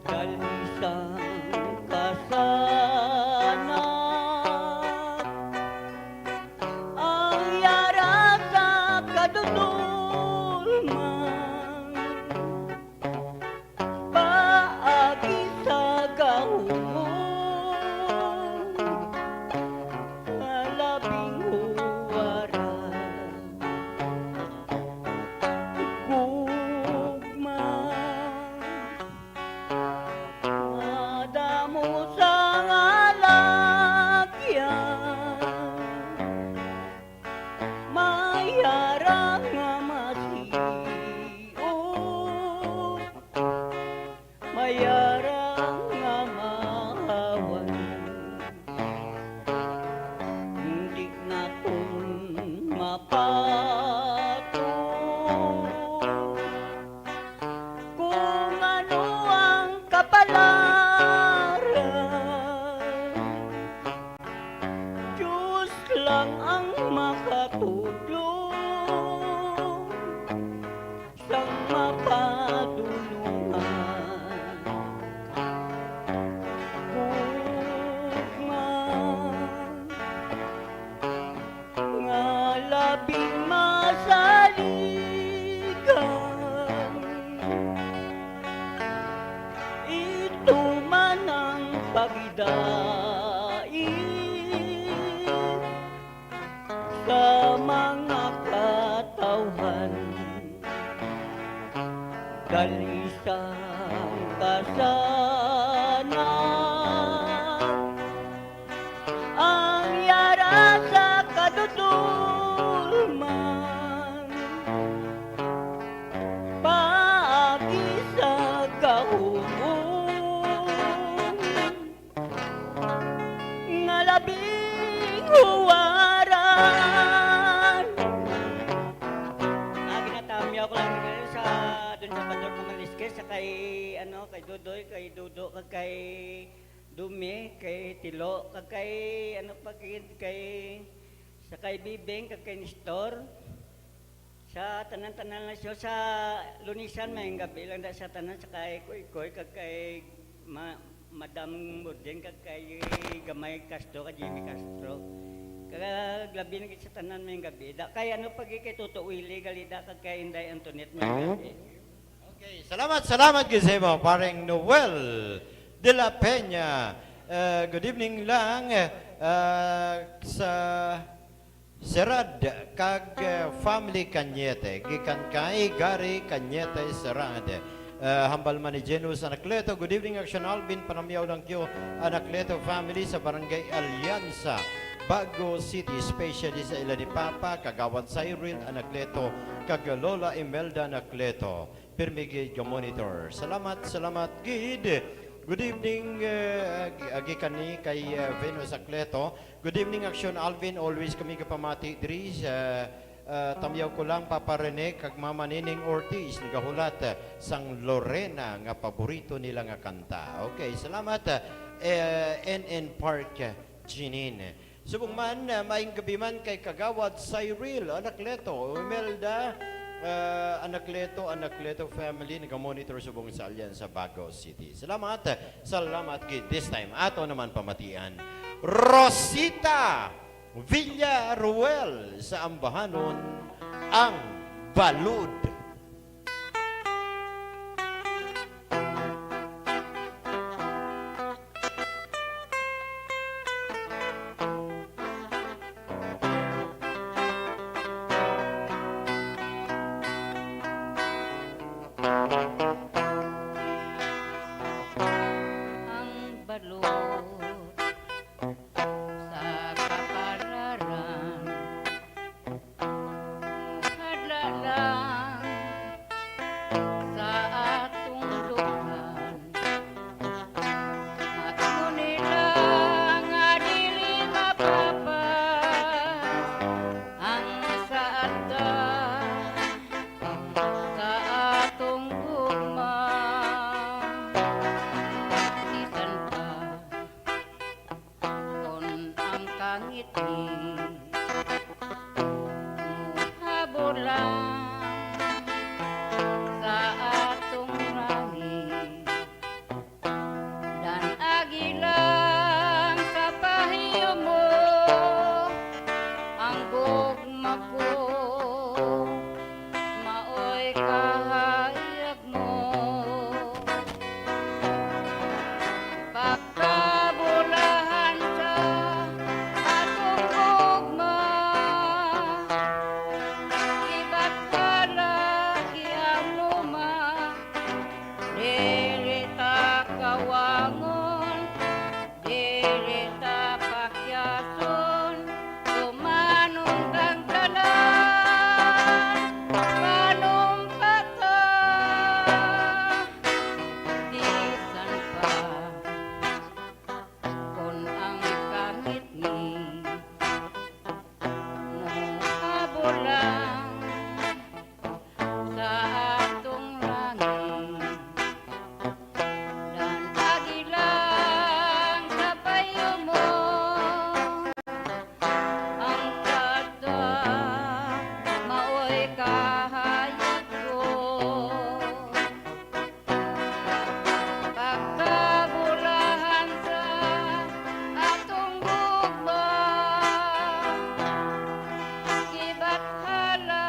dali sang kasanag, ang yara sa kadudolman. Paagi sa gahom nga labing huwara, gugma, madamo sang alagyan, may ara nga masiod. May ara nga maawan, hindi naton mapatod. Kung ano ang kapalaran, Diyos lang ang makatudlo sang mapadulungan. Gugma nga labing masaligan, ito man ang pagidait sa mga katawhan, dali sang kasanag, ang yara sa kadudolman, paagi sa gahom nga labing huwaran. Ah, ginatamyaw ko lang sa Don Salvador Camalisque, sa kay, ano, kay Dodoy, kay Dodo, kag kay Dumi, kay Tilo, kag kay, ano pa gid, kay, sa kay Bibing, kag kay Nestor. Sa tanan-tanan lang siya, sa Lunisan, may gabi lang da sa tanan, sa kay Koy-Koy, kag kay Ma-, Madam Buding, kag kay Gamay Castro, kag Jimmy Castro. Kag labi na gid sa tanan, may gabi. Da, kay ano pa gid, kay Toto Willie, gali da, kag kay Inday Antoinette, may gabi. Okay, salamat, salamat gid sa imo, paring Noel de la Peña. Eh, good evening lang, eh, ah, sa Serad kag, eh, family Cañete, gikan kay Gary Cañete Serad. Eh, hambal man ni Jenus Anacleto, "Good evening, Action Alvin, panamyaw lang kyo, Anacleto family sa Barangay Alianza, Bago City, especially sa ila ni Papa, Kagawad Cyril Anacleto, kag Lola Imelda Anacleto. Pirmi gid nga monitor. Salamat, salamat gid. Good evening, eh, agi, agi kani kay, eh, Venus Acleto. Good evening, Action Alvin. Always kami kapamati diri sa, eh, tamyaw ko lang, Papa Rene, kag Mama Nining Ortiz, nagahulat, eh, sang Lorena nga paborito nila nga kanta. Okay, salamat, eh, N N Park, eh, Jeanine. Subong man, ah, maayong gabi man kay Kagawad Cyril Anacleto, Imelda, ah, Anacleto, Anacleto family, nagamonitor subong sa Alianza, Bago City. Salamat, salamat gid. This time, ato naman pamatian. Rosita Villaruel sa Ambahanon, Ang Balod. Ang balod sa kapalaran, hadla lang sa atong dughan. Matmo nila nga dili mapapas ang saad ta sa atong gugma. Bisan pa kon ang kangitngit mo habulan sa atong langit, dan-agi lang sa pahiyom mo ang gugma ko. Maoy kahayag mo. Pagkabulahan sa atong gugma, ibathala ang luma. Dili ta kawangon, dili ta pakyason, tumanon tang tanan, panumpata. Bisan pa kon ang kangitngit mo habulan sa atong langit, dan-agi lang sa payumo ang kada maoy kahayag ko. Pagkabulahan sa atong gugma, ibathala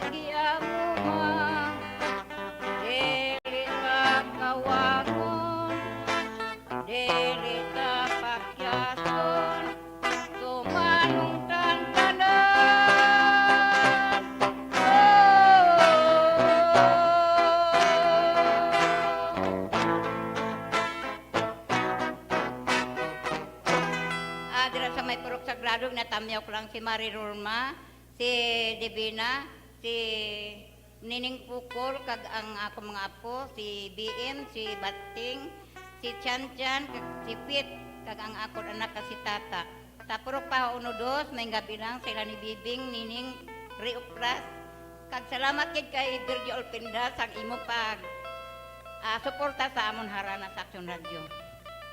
giamuma, dili ta kawangon, dili ta pakyason, tumanong tang tanan. Oh! Ah, dira sa may Purok Sagrado, natamyaw ko lang si Mari Rorma, si Divina, si Nining Pukol, kag ang akong mga apo, si B M, si Bating, si Chan Chan, kag si Pit, kag ang akon anak nga si Tata. Sa Purok Paha uno dos, may gabi lang sa ila ni Bibing, Nining, Riopras. Kag salamat gid kay Virgil Olpinda sang imo pag, ah, suporta sa amon harana sa Aksyon Radyo.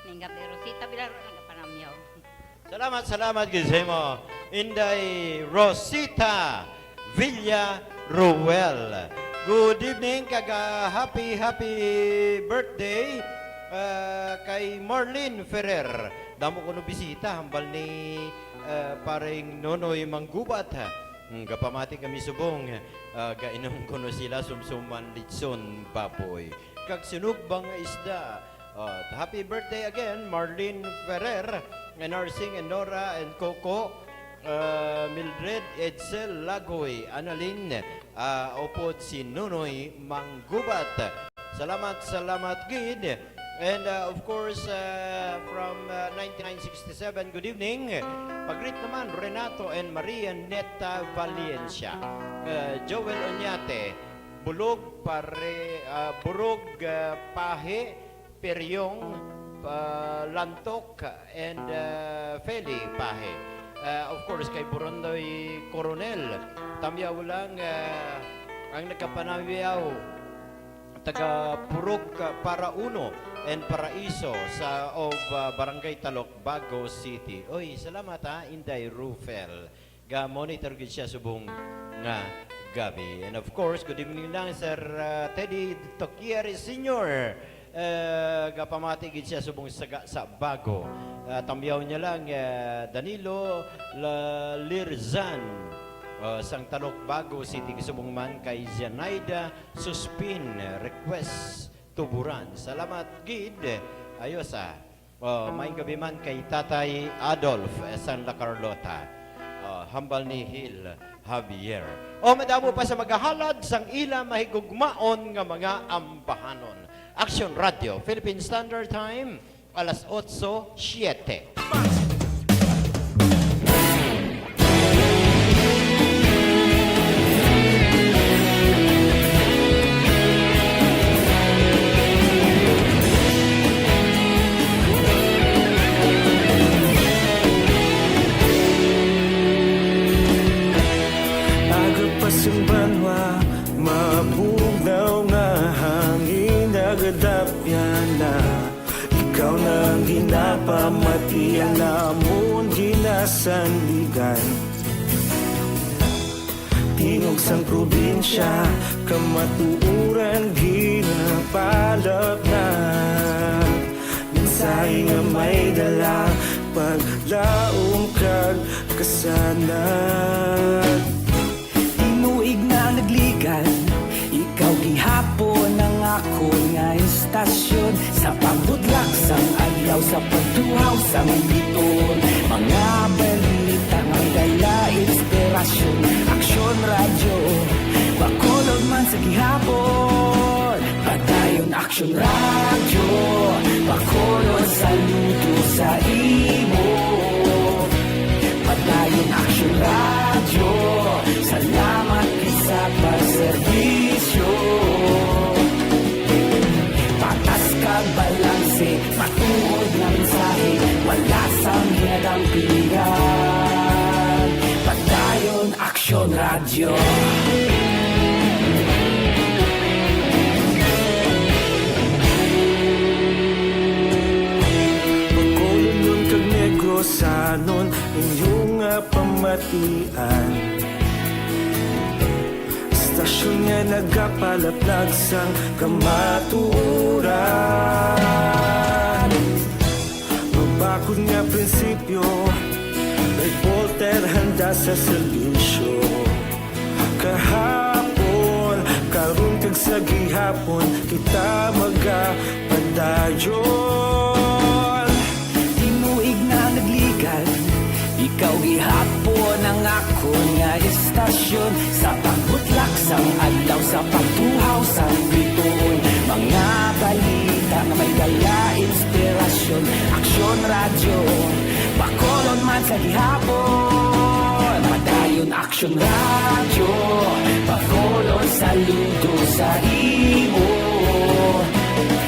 May gabi, Rosita Villar, nagapanamyaw. Salamat, salamat gid sa imo, Inday Rosita Villaruel. Good evening, kag, ah, happy, happy birthday, ah, kay Marlene Ferrer. Damo kuno bisita, hambal ni, ah, Paring Nonoy Manggubat, ha. Mm, gapamati kami subong, ah, gainom kuno sila sumsuman litson baboy. Kag sinugba nga isda. Oh, happy birthday again, Marlene Ferrer, and Arsing and Nora and Coco, uh, Mildred, Edsel, Lagoy, Annalyn, uh, upod si Nunoy Manggubat. Salamat, salamat gid. And, uh, of course, uh, from, uh, ninety-nine sixty-seven, good evening. Pag-greet naman, Renato and Maria Neta Valencia. Uh, Joel Oñate, Bulog, Pare-, uh, Burog, uh, Pahe, Peryong, uh, Lantok, and, uh, Feli Pahe. Uh, of course, kay Burondoy Coronel. Tamyaw lang, uh, ang nagkapanamyaw, taga Purok, uh, Parauno and Paraiso sa, of, uh, Barangay Talok, Bago City. Oy, salamat ha, Inday Rufel. Ga-monitor gid siya subong nga gabi. And of course, good evening lang, Sir, uh, Teddy Toquiere Senior. Uh, gapamati gid siya subong sa, sa Bago. Uh, tamyaw niya lang, uh, Danilo La-, Lirzan, uh, sang Talok, Bago City, subong man kay Zenaida Suspin, request tuburan. Salamat gid. Ayos, ah. Oh, maayong gabi man kay Tatay Adolf, eh, sang La Carlota. Oh, hambal ni Hil Javier. Oh, madamo pa sa magahalad sang ila mahigugmaon nga mga ambahanon. Action Radio, Philippine Standard Time, alas otso siete. Aga pa sang banwa, mabugnaw nga hangin, nagadapyan na. Ikaw na ang ginapamati, ang amon ginasandigan. Tingog sang probinsya, kamatuoran ginapalapnag. Mensahe nga may dala, paglaom kag kasanag. Tinuig na nagligan, ikaw gihapon ang akon nga istasyon. Sa pagbutlak sang adlaw, sa pagtuhaw sang biton, mga balita nga may dala inspirasyon. Aksyon Radyo, Bacolod man sa gihapon. Padayon Aksyon Radyo, Bacolod, saludo sa imo. Padayon Aksyon Radyo, salamat gid sa pagserbisyo. Patas kag balanse, matuod nga mensahe, wala sang ginadampigan. Padayon Aksyon Radyo. Bacolodnon kag Negrosanon, inyo nga pamatian. Istasyon nga nagapalaplag sang kamatuoran. Mabakod nga prinsipyo, reporter handa sa serbisyo. Kahapon, karon kag sa gihapon, kita magapadayon. Tinuig na nagligan, ikaw gihapon ang akon nga istasyon. Sa pagbutlak sang adlaw, sa pagtuhaw sang bituon, mga balita nga may dala inspirasyon. Aksyon Radyo, Bacolod man sa gihapon. Padayon Aksyon Radyo, Bacolod, saludo sa imo.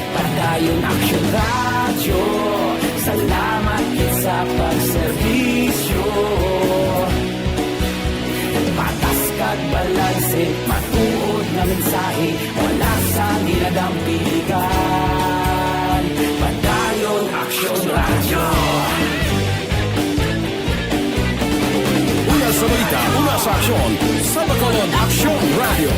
Padayon Aksyon Radyo, salamat gid sa pagserbisyo. Patas kag balanse, matuod nga mensahe, wala sang ginadampigan. Padayon Aksyon Radyo. Una sa balita, una sa aksyon, sa Bacolod Aksyon Radyo.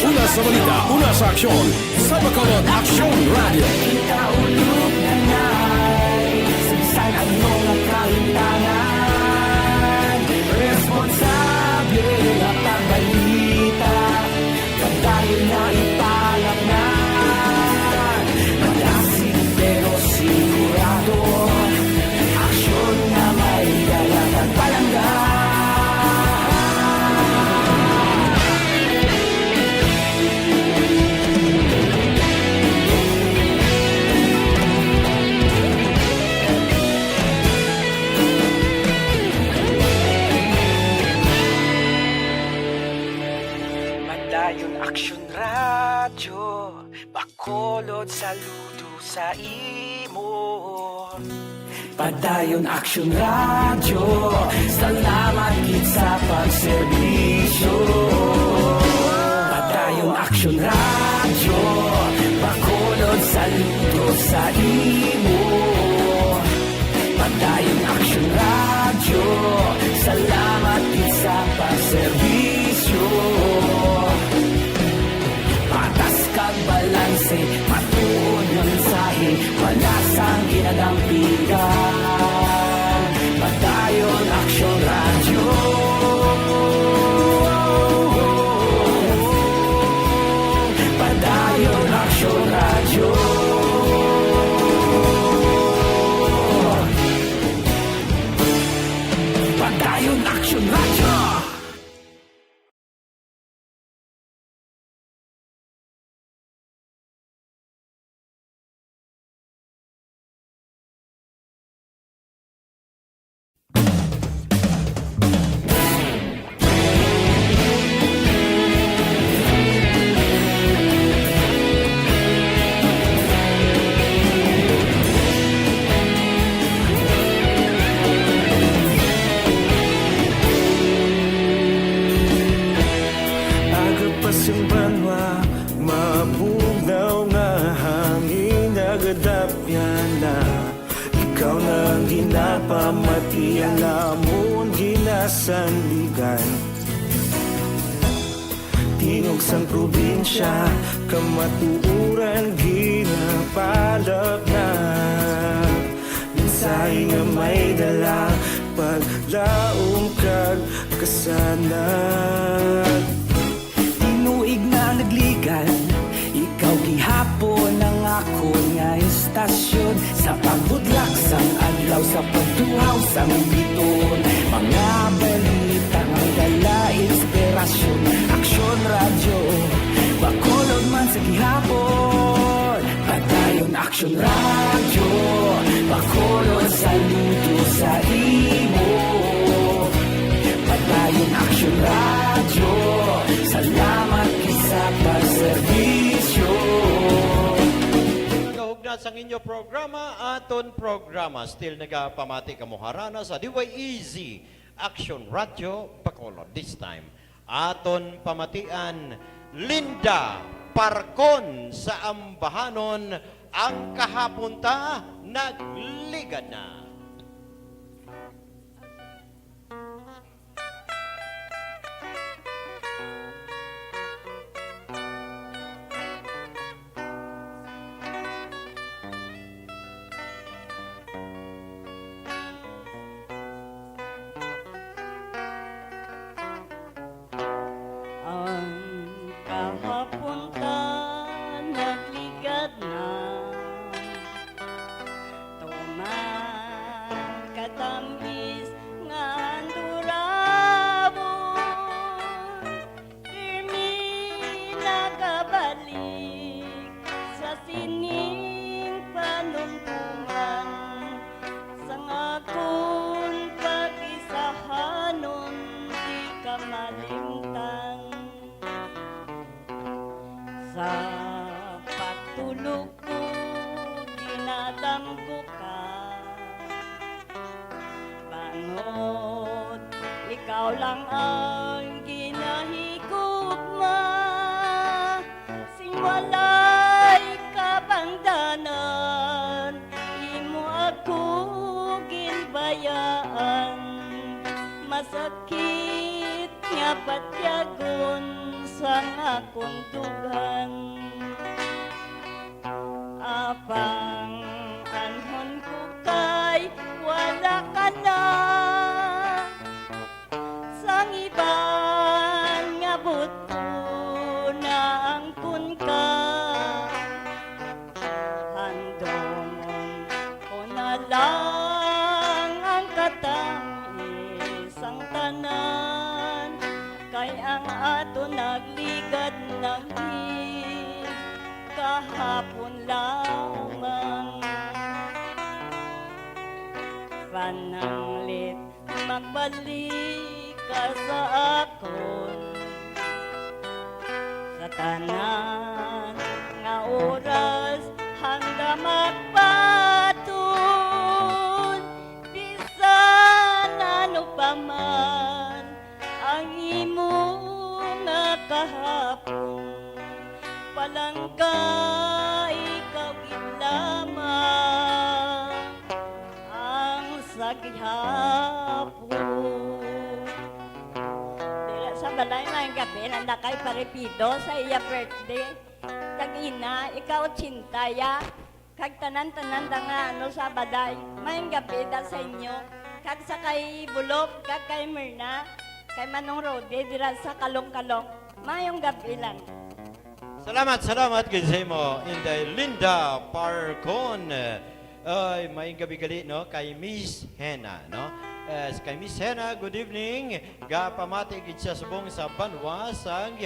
Una sa balita, una sa aksyon, sa Bacolod Aksyon Radyo. Ikaulog na na'y sa bisan ano nga kahimtangan. Responsable nga pagbalita, padayon na ipalapngan. Malasig pero sigurado, aksyon nga may dala kag palangga. Padayon Aksyon Radyo, Bacolod, saludo sa imo. Padayon Aksyon Radyo, salamat gid sa pagserbisyo. Padayon Aksyon Radyo, Bacolod, saludo sa imo. Padayon Aksyon Radyo, salamat gid sa pagserbisyo. Patas kag balanse, matuod nga mensahe, wala sang ginadampigan. Padayon Aksyon Radyo. Padayon Aksyon Radyo. Padayon Aksyon Radyo. Aga pa sing banwa, mabugnaw nga hangin, nagadapyan na. Ikaw na ang ginapamati, ang amon ginasandigan. Tingog sang probinsya, kamatuoran ginapalapnag. Mensahe nga may dala, paglaom kag kasanag. Tinuig na nagligad, ikaw gihapon ang akon nga istasyon. Sa pagbudlak sang adlaw, sa pagtuhaw sang biton, mga balita nga dala inspirasyon. Aksyon Radyo, Bacolod man sa gihapon. Padayon Aksyon Radyo, Bacolod, saludo sa imo. Padayon Aksyon Radyo, salamat gid sa pagserbisyo. Nagahugna sang inyo programa, aton programa. Still nagapamati kamo harana sa D Y E Z Aksyon Radyo Bacolod. This time, aton pamatian, Linda Parcon sa Ambahanon, ang kahapon ta nagligad na. Ang kahapon ta nagligad na, tuman katamis nga andurawon, pirmi nakabalik sa sining panumdoman. Sang akon pag-isahanon, di ka malimtan. Sa pagtulog ko, ginadamgo ka. Bangod ikaw lang ang ginahigugma, sing walay kabangdanan, imo ako ginbayaan. Masakit nga batyagon sang akon dughan. Apang anhon ko kay wala ka na. Sang iban nga butbo naangkon ka, handomon ko na lang ang katamis sang tanan, kay ang aton nagligad nagdi kahapon lamang. Pananglit magbalik ka sa akon. Tanan nga oras handa magbaton, bisan ano pa man ang imo nga kahapon, palangga ikaw gid lamang ang sa gihapon. Dira sa balay, maayong gabi lang na kay Pare Pido sa iya birthday. Kag ina, ika-otsenta ya. Kag tanan-tanan da nga ano sa balay, maayong gabi da sa inyo. Kag sa kay Bulog, kag kay Mirna, kay Manong Rode dira sa Kalong-Kalong, maayong gabi lang. Salamat, salamat gid sa imo, Inday Linda Parcon. Ay, maayong gabi gali, no, kay Miss Hena, no? Eh, kay Miss Hena, good evening. Gapamati gid siya subong sa banwa sang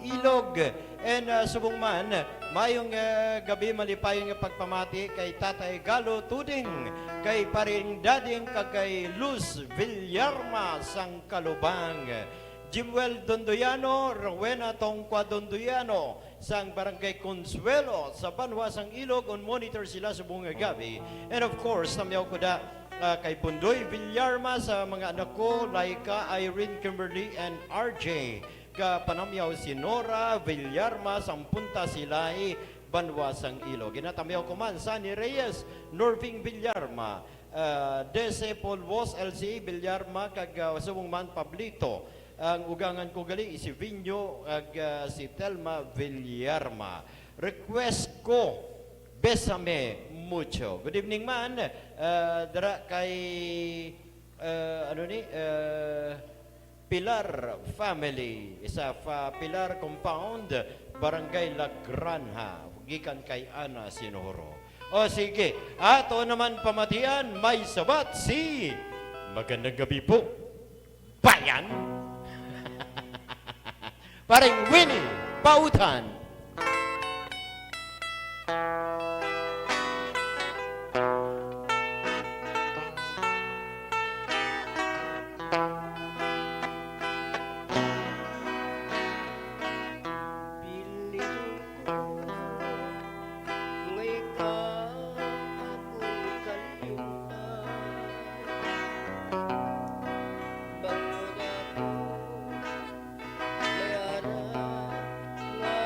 Ilog. And, ah, subong man, maayong, ah, gabi, malipayon nga pagpamati kay Tatay Galo Tuding, kay Paring Dading, kag kay Luz Villarma sang Kalubang. Jimuel Dondoyano, Rowena Tongkwa Dondoyano, sang Barangay Consuelo, sa banwa sang Ilog, on monitor sila subong nga gabi. And of course, tamyaw ko da, ah, kay Bundoy Villarma, sa mga anak ko, Laika, Irene, Kimberly, and R J. Ka panamyaw si Nora Villarma, sang Punta Silay, banwa sang Ilog. Ginatamyaw ko man, Sunny Reyes, Norving Villarma, ah, Dese Paul Wos, L C Villarma, kag, ah, subong man Pablito. Ang ugangan ko gali, si Vinyo, kag, ah, si Telma Villarma. Request ko, Bésame Mucho. Good evening man, ah, dira kay, ah, ano ni, ah, Pilar family, isa fa Pilar Compound, Barangay La Granja, gikan kay Ana Sinoro. O sige, ato naman pamatian, may sabat si Magandang gabi po, bayan. Paring Winnie Pautan. Bilin ko nga ikaw akong kalimtan. Bangod ako may ara nga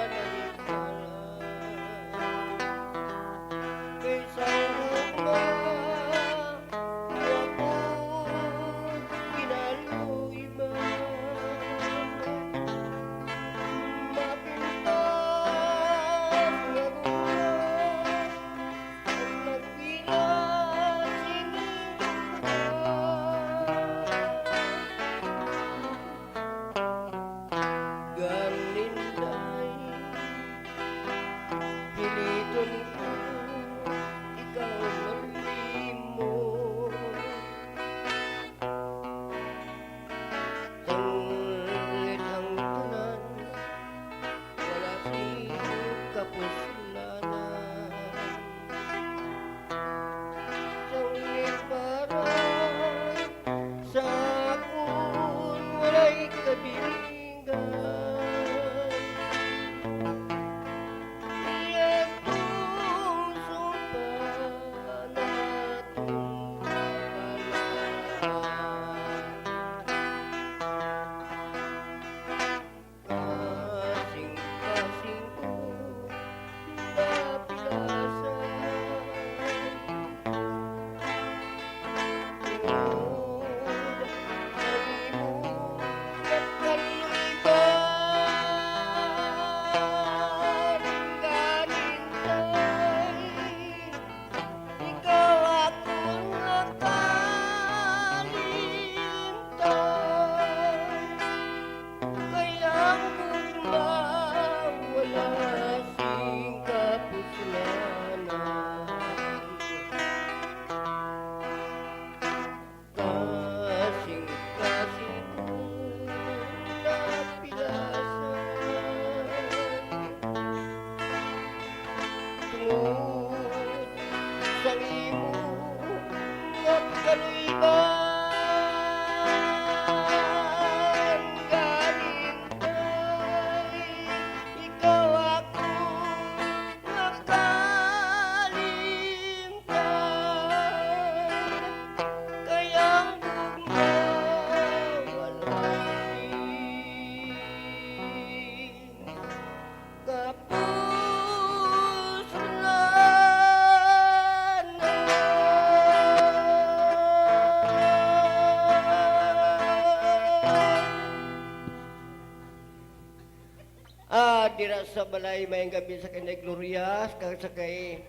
Ah, dira sa balay, maayong gabi sa kay Inday Gloria, kag sa kay,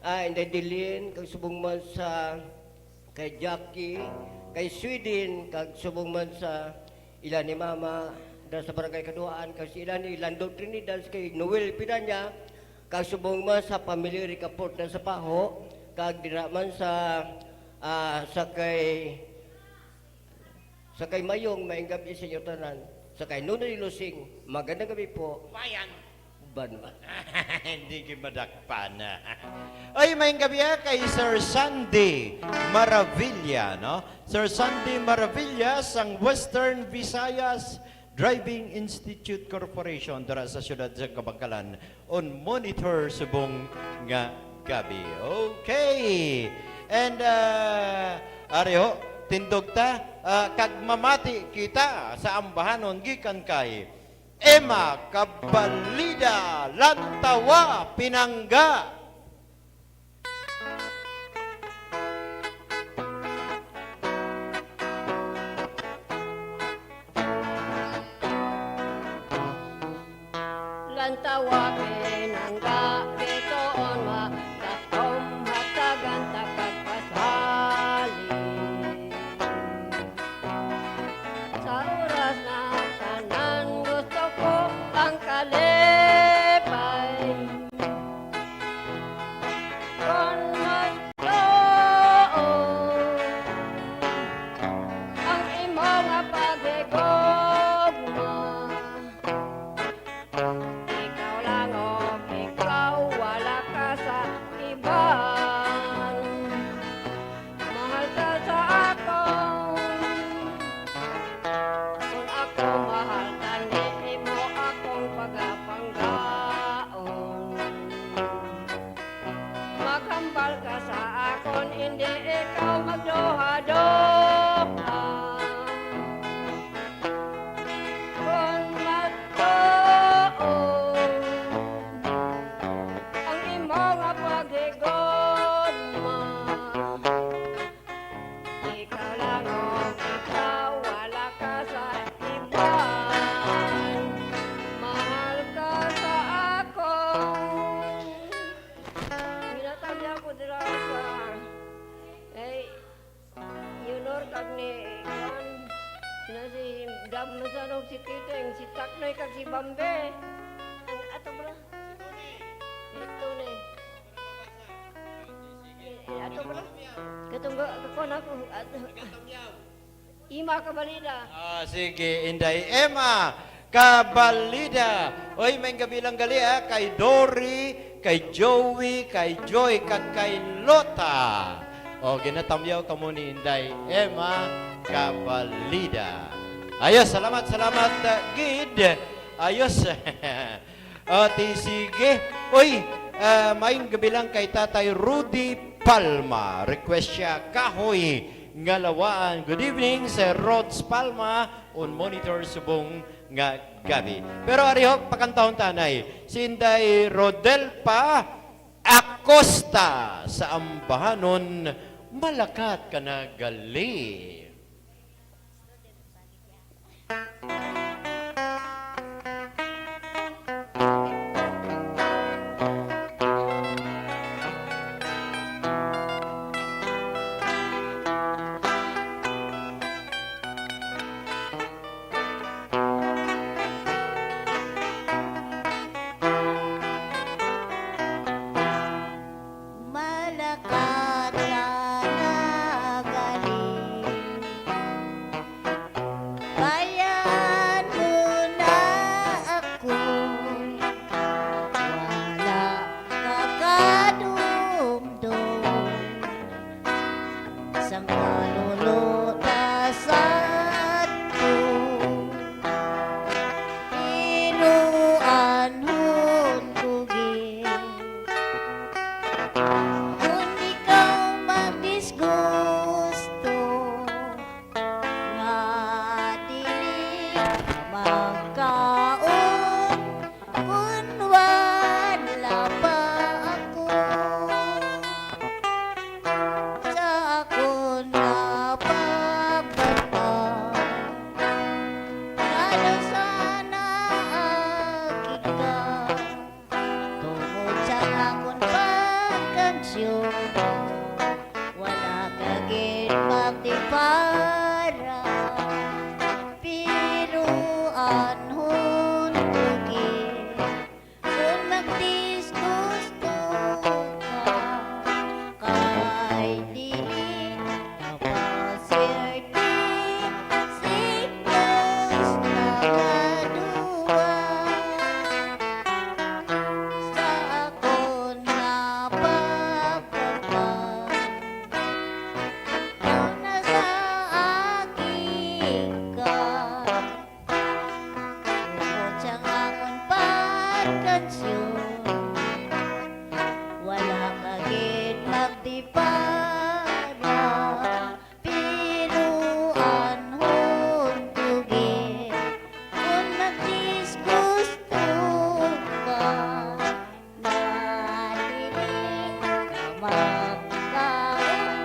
ah, Inday Dilin, kag subong man sa kay Jackie, kay Sweden, kag subong man sa ila ni Mama, dira sa Barangay Kaduhaan, kag sa ila ni Lando Trinidad, kay Noel Pidanya, kag subong man sa pamilya Ricafort na sa Paho, kag dira man sa, ah, sa kay Sa kay Mayong, maayong gabi sa inyo tanan. Sa kay Nonoy Lusing, magandang gabi po. Bayan. Banwa. Hindi gyud madakpan. Ay, maayong gabi, ah, kay Sir Sandy Maravilla, no? Sir Sandy Maravilla sang Western Visayas Driving Institute Corporation dira sa siyudad sa Kabankalan. On monitor subong nga gabi. Okay. And, ah, ari ho, tindog ta, ah, kag mamati kita sa ambahanon gikan kay Emma Cabalida, Lantawa, Pinangga. Lantawa, Pinangga, bituon, makatom, hatagan ta kag pasalig. Sa oras na tanan, gusto ko ang kalipay. Kon mas tuo ang imo nga paghigugma, ikaw lang og ikaw, wala ka sa iban. Mahal ka sa akon. Kon ako mahal ka, ni imo akong pagapanggaon. Maghambal ka sa akon, hindi ikaw magduha-duha. Kon matuod ang imo nga paghigugma, ikaw lang og ikaw, wala ka sa iban. Mahal ka sa akon. Ginatagyan ko dira sa, eh, Yunor kag ni, kuan, sina si Dab Lozano, si Titeng, si Taknoy kag si Bambe. Ang ato bala? Si Tony. Eh, ato bala? Katong ga-, kakuan ako, at-, Emma Cabalida. Ah, sige, Inday Emma Cabalida. Oy, maayong gabi lang gali, ah, kay Dory, kay Joey, kay Joy, kag kay Lota. O, ginatamyaw kamo ni Inday Emma Cabalida. Ayos, salamat, salamat, ah, gid. Ayos. O, ti, sige. Uy, ah, maayong gabi lang kay Tatay Rudy Palma. Request siya, Kahoy nga Lawaan. Good evening, Sir Rods Palma, on monitor subong nga gabi. Pero ari ho, pakantahon ta anay, si Inday Rodelpa Acosta sa ambahanon, Malakat Ka Na Gali. Malakat ka na galing, kansyon. Wala ka gid magdipara, pero anhon ko gid kon magdisgusto ka, nga dili ka magkaon.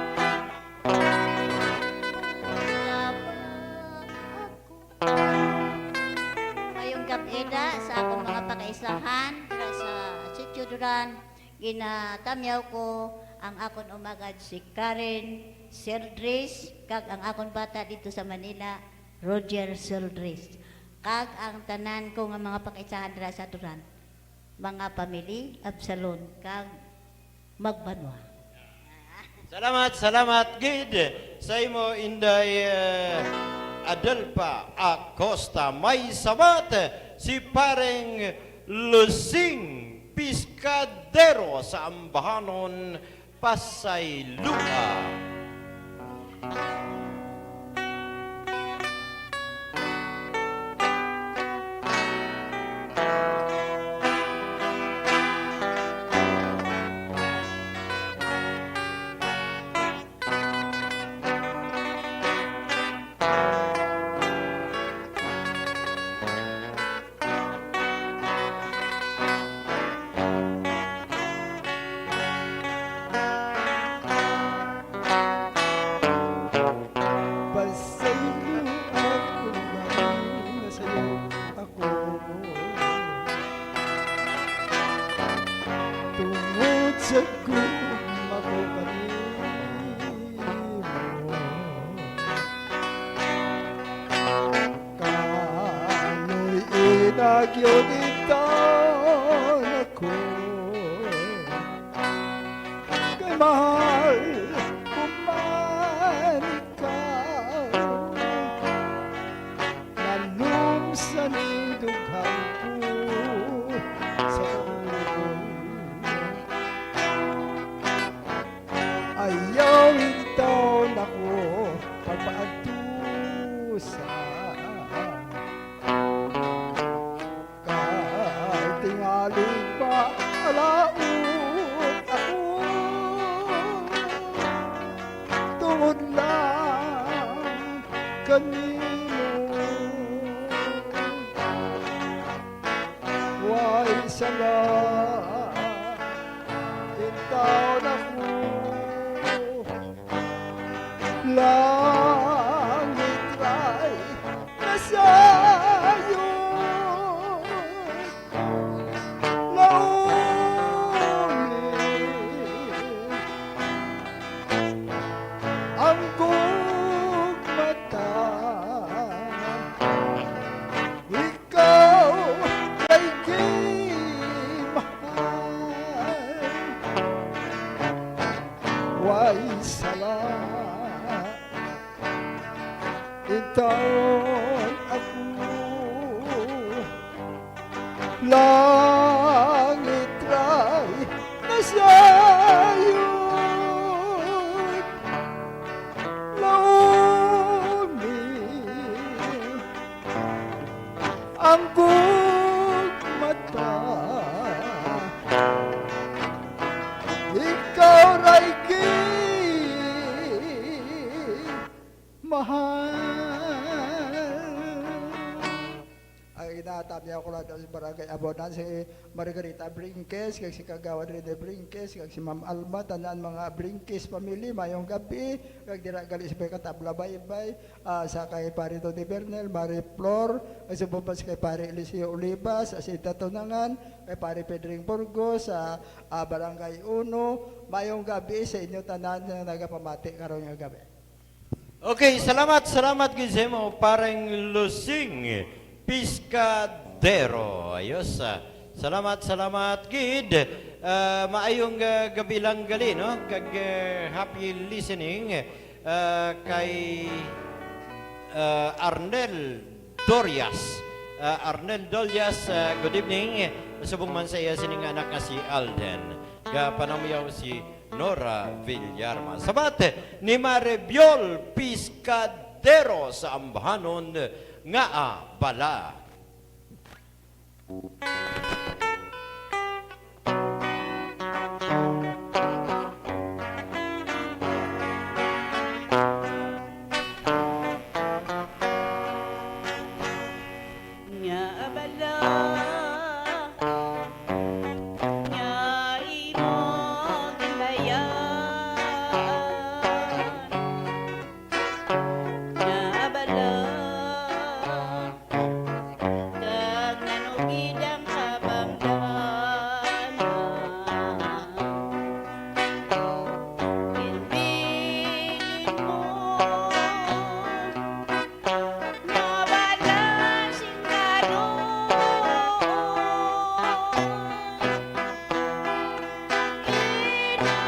Mayong gab-i da sa akong mga pakaisahan dira sa Sitio Duran. Ginatamyaw ko ang akon umagad si Karen Sildres kag ang akon bata dito sa Manila, Roger Sildres, kag ang tanan ko nga mga pakaisahan dira sa Duran, mga pamili, Absalon, kag magbanwa. Salamat, salamat gid sa imo, Inday, eh, Adelpa Acosta. May sabat si Pareng Lusing Piscadero sa Ambahanon, Pasayloa. Pasaylo ako, Maring, nasayop ako. Tungod sa gugma ko kanimo. Kaloy-i na gyud intawon ako, kay mahal ko man ikaw. Nalumsan ning dughan ko sa kaluoy. Ayaw intawon ako pagpaantusan. Kay tingali pa alaut ako tungod lang kanimo. Way sala, intawon ako. Langit ray nasayod, laumi ang gugma ta. Ikaw kay gimahal, way sala. Intawon ako, langit ray nasayod, laumi ang gugma ta. Ikaw ray gimahal. Ang ginatamyaw ko lang sa Barangay Abonan, si Margarita Brinques, kag si Kagawad Rene Brinques, kag si Ma'am Alma, tanan mga Brinques family, mayong gabi, kag dira gali sa may katabla baybay, ah, sa kay Pare Tony Bernal, Mare Flor, kag subong pa sa kay Pare Eliseo Olivas, sa Sita Tunangan, kay Pare Pedring Burgos, sa, ah, Barangay Uno, mayong gabi sa inyo tanan nga nagapamati karon nga gabi. Okay, salamat, salamat gid sa imo, Pareng Lusing Piscadero. Ayos, ah, salamat, salamat gid. Ah, maayong, ah, gabi lang gali, no? Kag, ah, happy listening, ah, kay, ah, Arnel Dorias. Ah, Arnel Dorias, ah, good evening. Subong man sa iya sining anak nga si Alden. Gapanamyaw si Nora Villarma. Sabat ni Mare Biol Piscadero sa Ambahanon nga, ah, bala. Abala nga imo ginbayaan, nga abala kag nanugid ang kabangdanan. Ginbilin mo nga wala sing kaluoy. Ginughan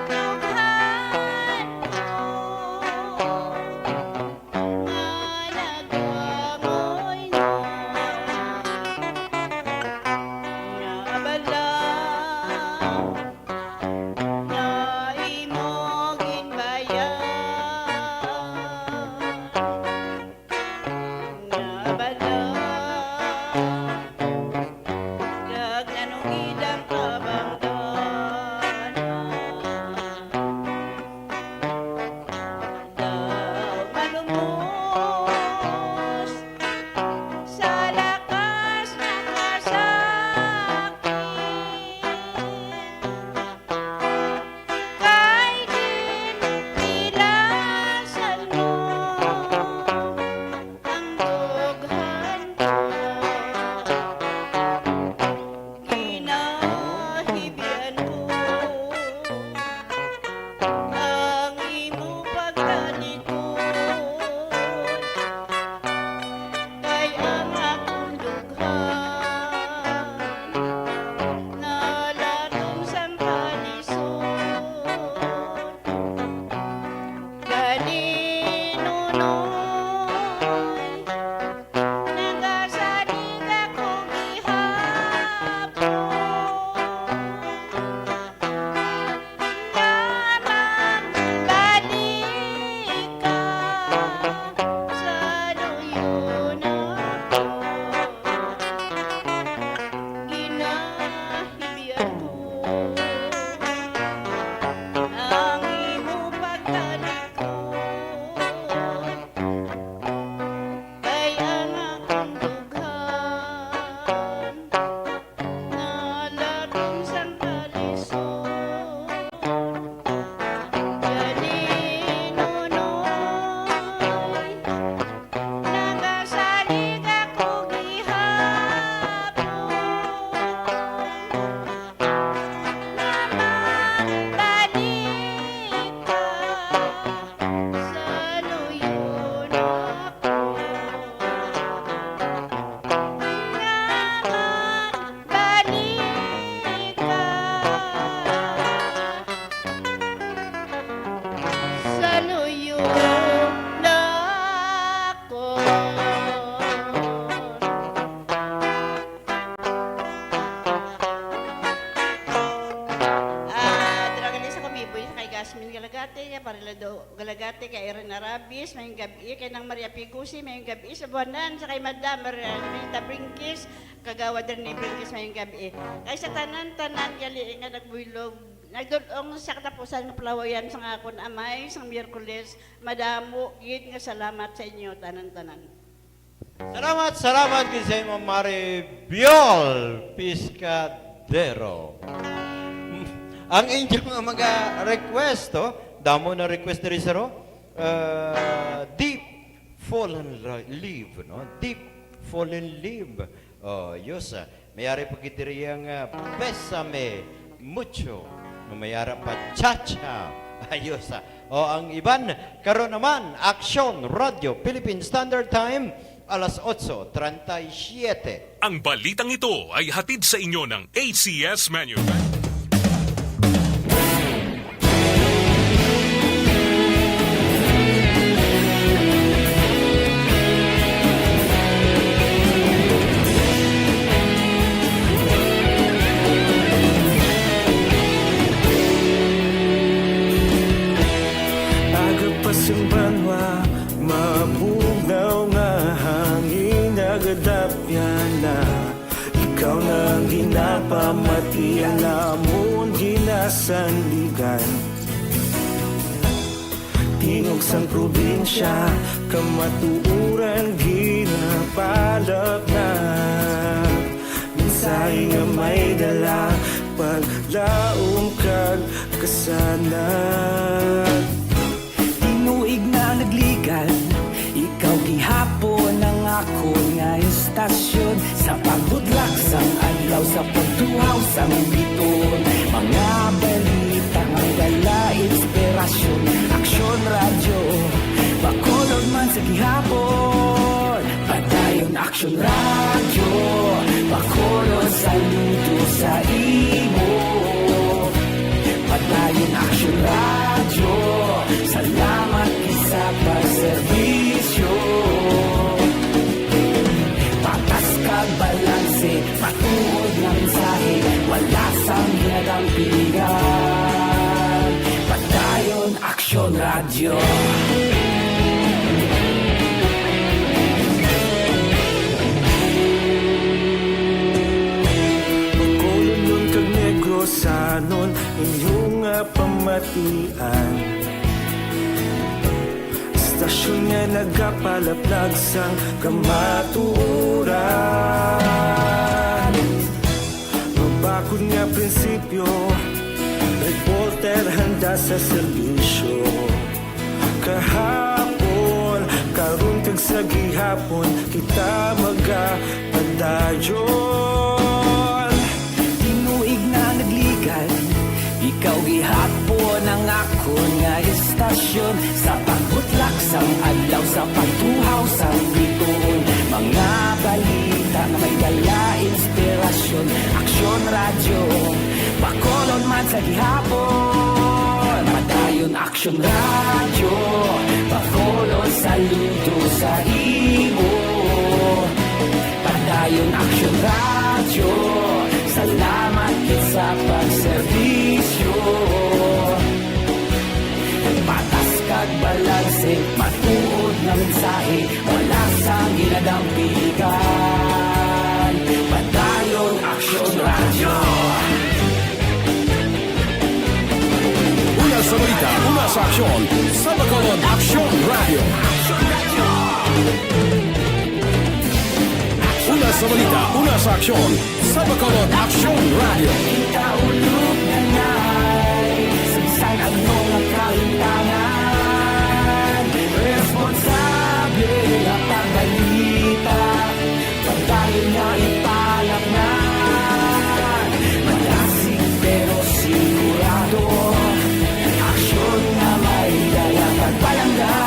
ko nga naglangoy na nga abala nga imo ginbayad. Nga abala kag nanugid ang kabangdanan. Daw malumos sa lakas nga kasakit. Kay ginpilasan mo ang dughan ko, ginahibian ko ang imo pagtalikod. Kay ang akong dughan nalatom sang kalisod. Gani, Nonoy, nagasalig ako gihapon. Nga magbalik ka sa luyo nako. Ginahibian ko ang imo pagtalikod. Kay ang akong dughan nalatom sang kalisod. Gani, Nonoy, nagasalig ako gihapon nga magbalik ka sa luyo nako. Nga magbalik ka sa luyo nako. Ah, dira gali sa kumiboy kay Gasmin Galagate, kay Parila Do Galagate, kay Irene Arabis, mayong gab-i, kay Nang Maria Pigusi, mayong gab-i sa buwanan, sa kay Madam Rita Brinquis, Kagawad Rene Brinquis, mayong gab-i. Kay sa tanan-tanan gali nga nagbuylog, nagdul-ong sa katapusan nga palawayan sang akon amay sang Miyerkules, madamo gid nga salamat sa inyo tanan-tanan. Salamat, salamat gid sa imo, Mari Biol Piscadero. Ang inyo nga mga request, oh, damo na request diri sa ro. Uh, Deep Fallen Li-, Leaf, no? Deep Fallen Leaf. Oh, yus, ah, may ari pa gid diri ang, ah, Bésame Mucho. No, may ara pa Cha-Cha. Ayos, ah. O, ang iban, karon naman, Aksyon Radio Philippine Standard Time, alas otso treinta y siete. Ang balitang ito ay hatid sa inyo ng A C S Manufacturing. Aga pa sing banwa, mabugnaw nga hangin, nagadapyan na. Ikaw na ang ginapamati, ang amon ginasandigan. Tingog sang probinsya, kamatuoran, ginapalap na. Ay nga may dala, paglaom kag kasanag. Tinuig na nagligan, ikaw gihapon ang akon nga istasyon. Sa pagbudlak sang adlaw, sa pagtuhaw sang biton, mga balita nga dala inspirasyon. Aksyon Radyo, Bacolod man sa gihapon. Padayon Aksyon Radyo, Bacolod, saludo sa imo. Padayon Aksyon Radyo, salamat gid sa pagserbisyo. Patas kag balanse, matuod nga mensahe, wala sang ginadampigan. Padayon Aksyon Radyo. Bacolodnon kag Negrosanon, inyo nga pamatian. Istasyon nga nagapalaplag sang kamatuoran. Mabakod nga prinsipyo, reporter handa sa serbisyo. Kahapon, karon kag sa gihapon, kita magapadayon. Tinuig na nagligan, ikaw gihapon ang akon nga istasyon. Sa pagbutlak sang adlaw, sa pagtuhaw sang bituon, mga balita nga may dala inspirasyon. Aksyon Radyo, Bacolod man sa gihapon. Padayon Aksyon Radyo, Bacolod, saludo sa imo. Padayon Aksyon Radyo, salamat gid sa pagserbisyo. Patas kag balanse, matuod nga mensahe, wala sang ginadampigan. Padayon Aksyon Radyo. Una sa balita, una sa aksyon, sa Bacolod Aksyon Radyo. Una sa balita, una sa aksyon, sa Bacolod Aksyon Radyo. Kaulog na ngay, sagsag ang mga kahintangan. Responsable nga pagbalita, pagdahil nga ipalaknan. Malasig pero sigurado, aksyon nga may dala kag palangga.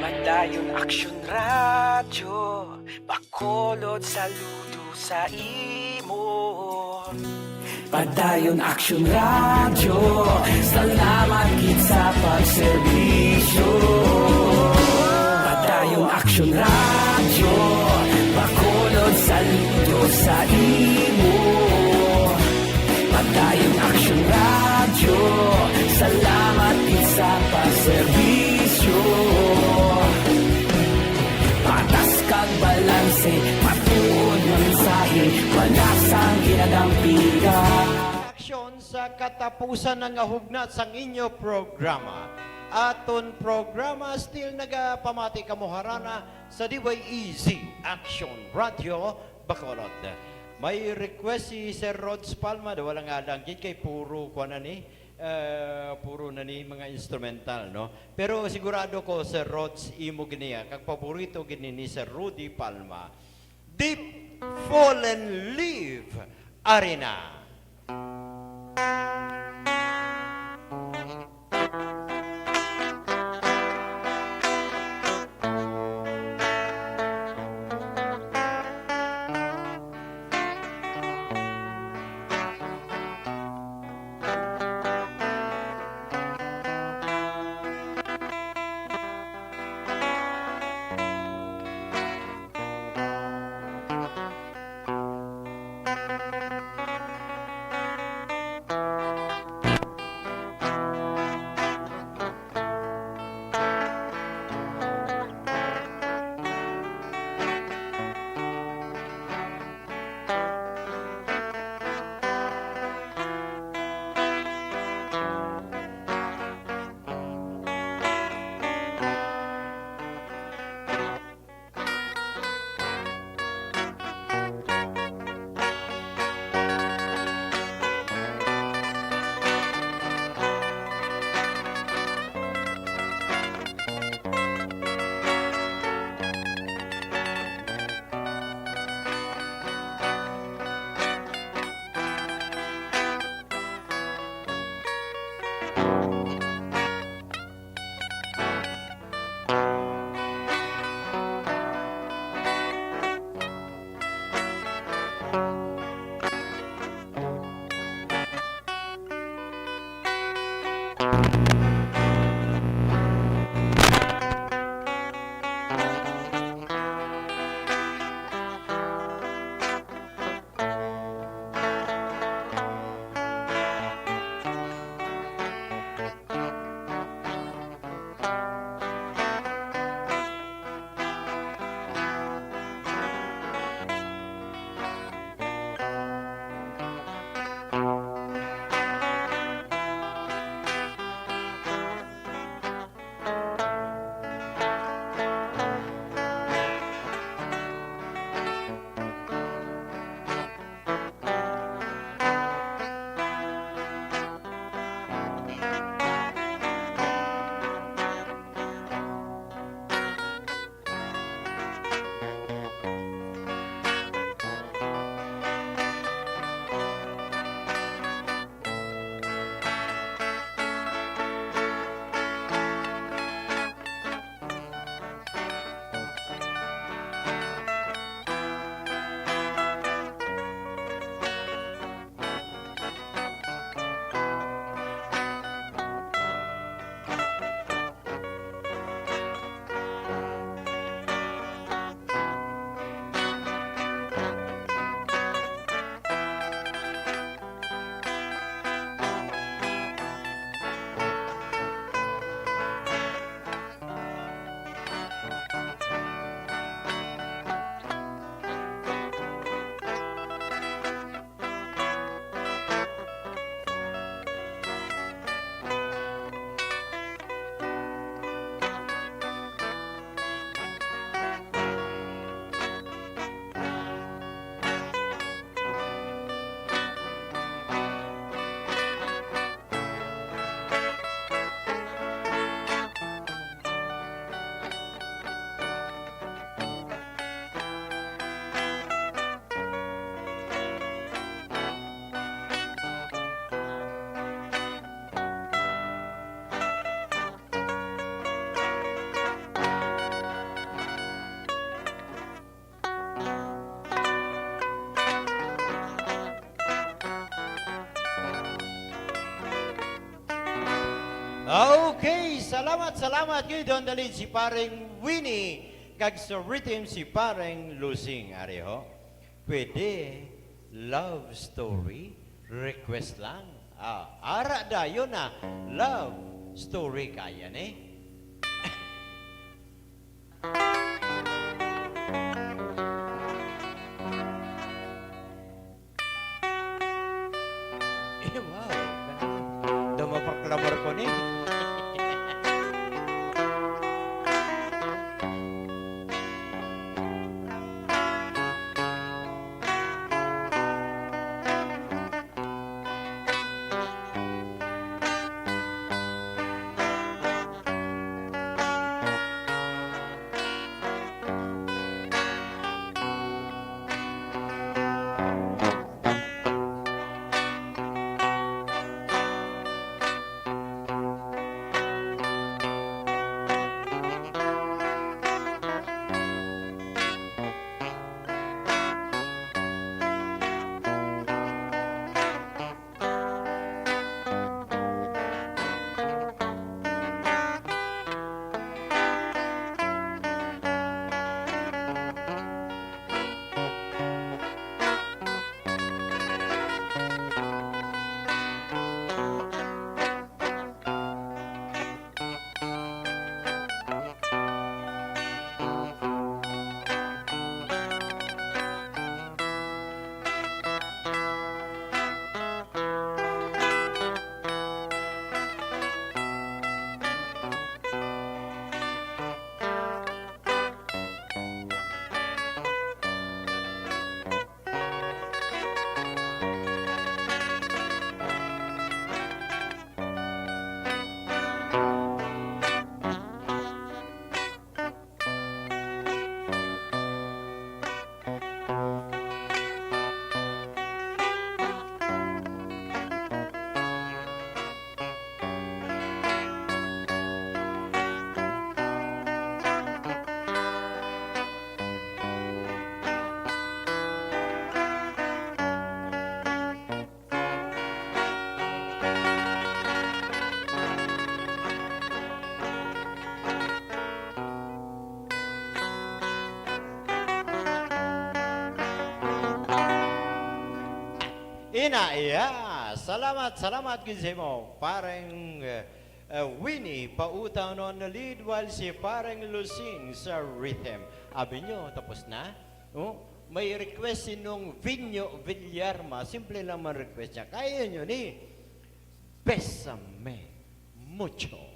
Padayon Aksyon Radyo, Bacolod, saludo sa imo. Padayon Aksyon Radyo, salamat gid sa pagserbisyo. Padayon Aksyon Radyo, Bacolod, saludo sa imo. Padayon Aksyon Radyo, salamat gid sa pagserbisyo. Patas kag balanse, matuod nga mensahe, wala sang ginadampigan. Aksyon sa katapusan na nga hugnat sang inyo programa. Aton programa, still nagapamati kamo harana sa D Y E Z Action Radio Bacolod. May request si Sir Rods Palma, daw wala nga lang gid kay puro kuan na ni, eh, puro na ni mga instrumental, no? Pero sigurado ko, Sir Rods, imo gid niya, kag paborito gid ni, ni Sir Rudy Palma, Deep Fallen Leaf Arena. Okay, salamat, salamat kay Don Dalin, si Pareng Winnie, kag sa rhythm si Pareng Lusing. Ari ho, pwede love story, request lang. Ah, ara dayon na, love story kaya ni. Eh, wow. Daw maproklamar ko ni. Ina, iya. Salamat, salamat gid sa imo, Pareng, eh, eh, Winnie Pautanon na lead, while si Pareng Lusing sa rhythm. Abi nyo, tapos na? Oh, may request si Nong Vinyo Villarma. Simple lang man request niya. Kaya nyo ni, Bésame Mucho.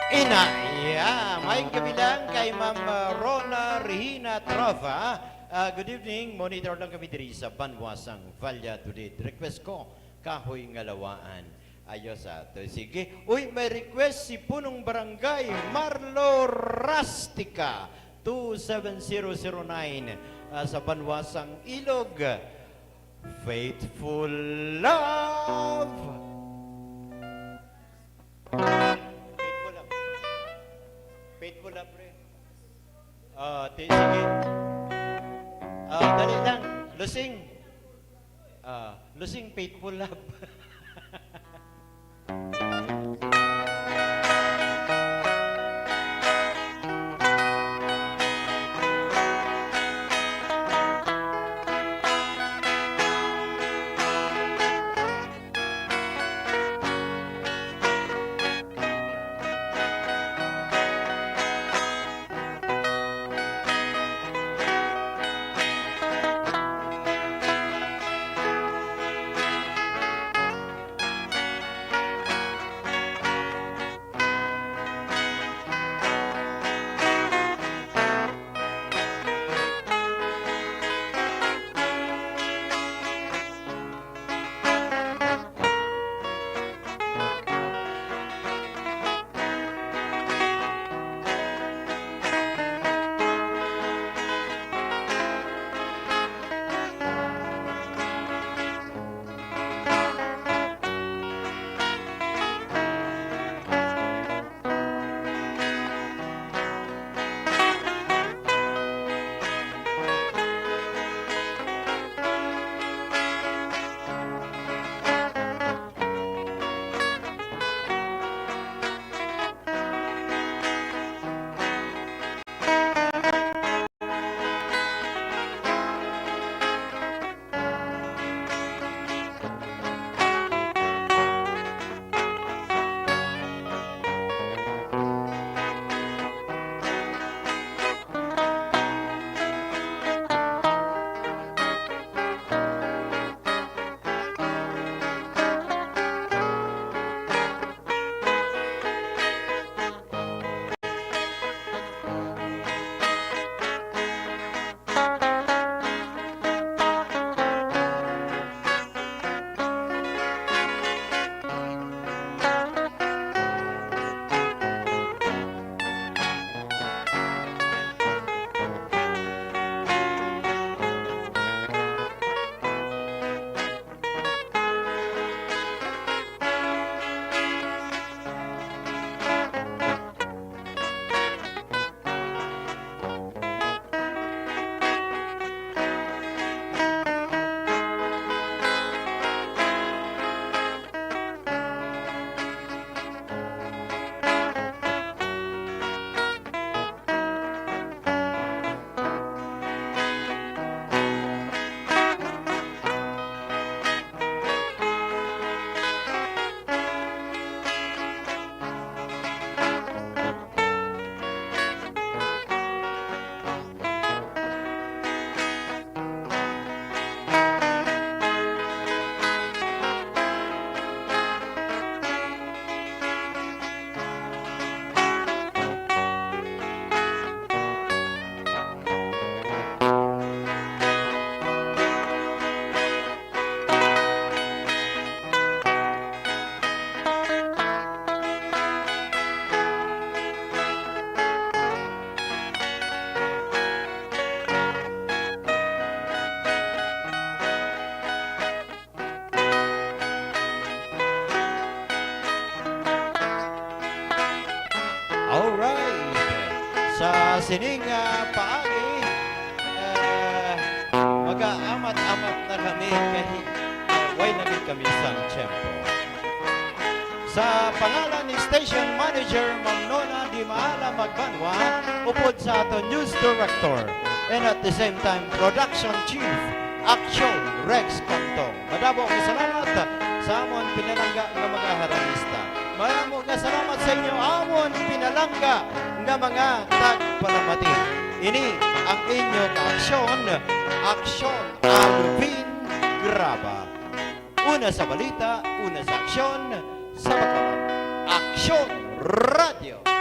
Ina, yeah. Maayong gabi lang kay Ma'am, uh, Rona Regina Trofa. Uh, good evening. Monitor lang kami diri sa banwa sang Valladolid. Request ko, Kahoy nga Lawaan. Ayos, ah. To, sige. Uy, may request si Punong Barangay Marlo Rastica, two seven zero zero nine, ah, sa banwa sang Ilog. Faithful Love. Faithful Love. Faithful Love, pre. Ah, ti-, sige. Ah, dali lang. Lusing. Ah, Lusing, Faithful Love. Sining, ah, paagi, ah, mag-aamat-amat na kami kay way na gid kami sang tiyempo. Sa pangalan ni Station Manager Ma'am Nona Di Maala Magbanwa, upod sa aton News Director, and at the same time, Production Chief, Action Rex Cantong. Madamo nga salamat sa amon pinalangga nga mga harangista. Madamo nga salamat sa inyo amon pinalangga nga mga tagpalamati. Ini ang inyo ka-aksyon, Aksyon Alvin Graba. Una sa balita, una sa aksyon, sa paglaban. Aksyon Radio.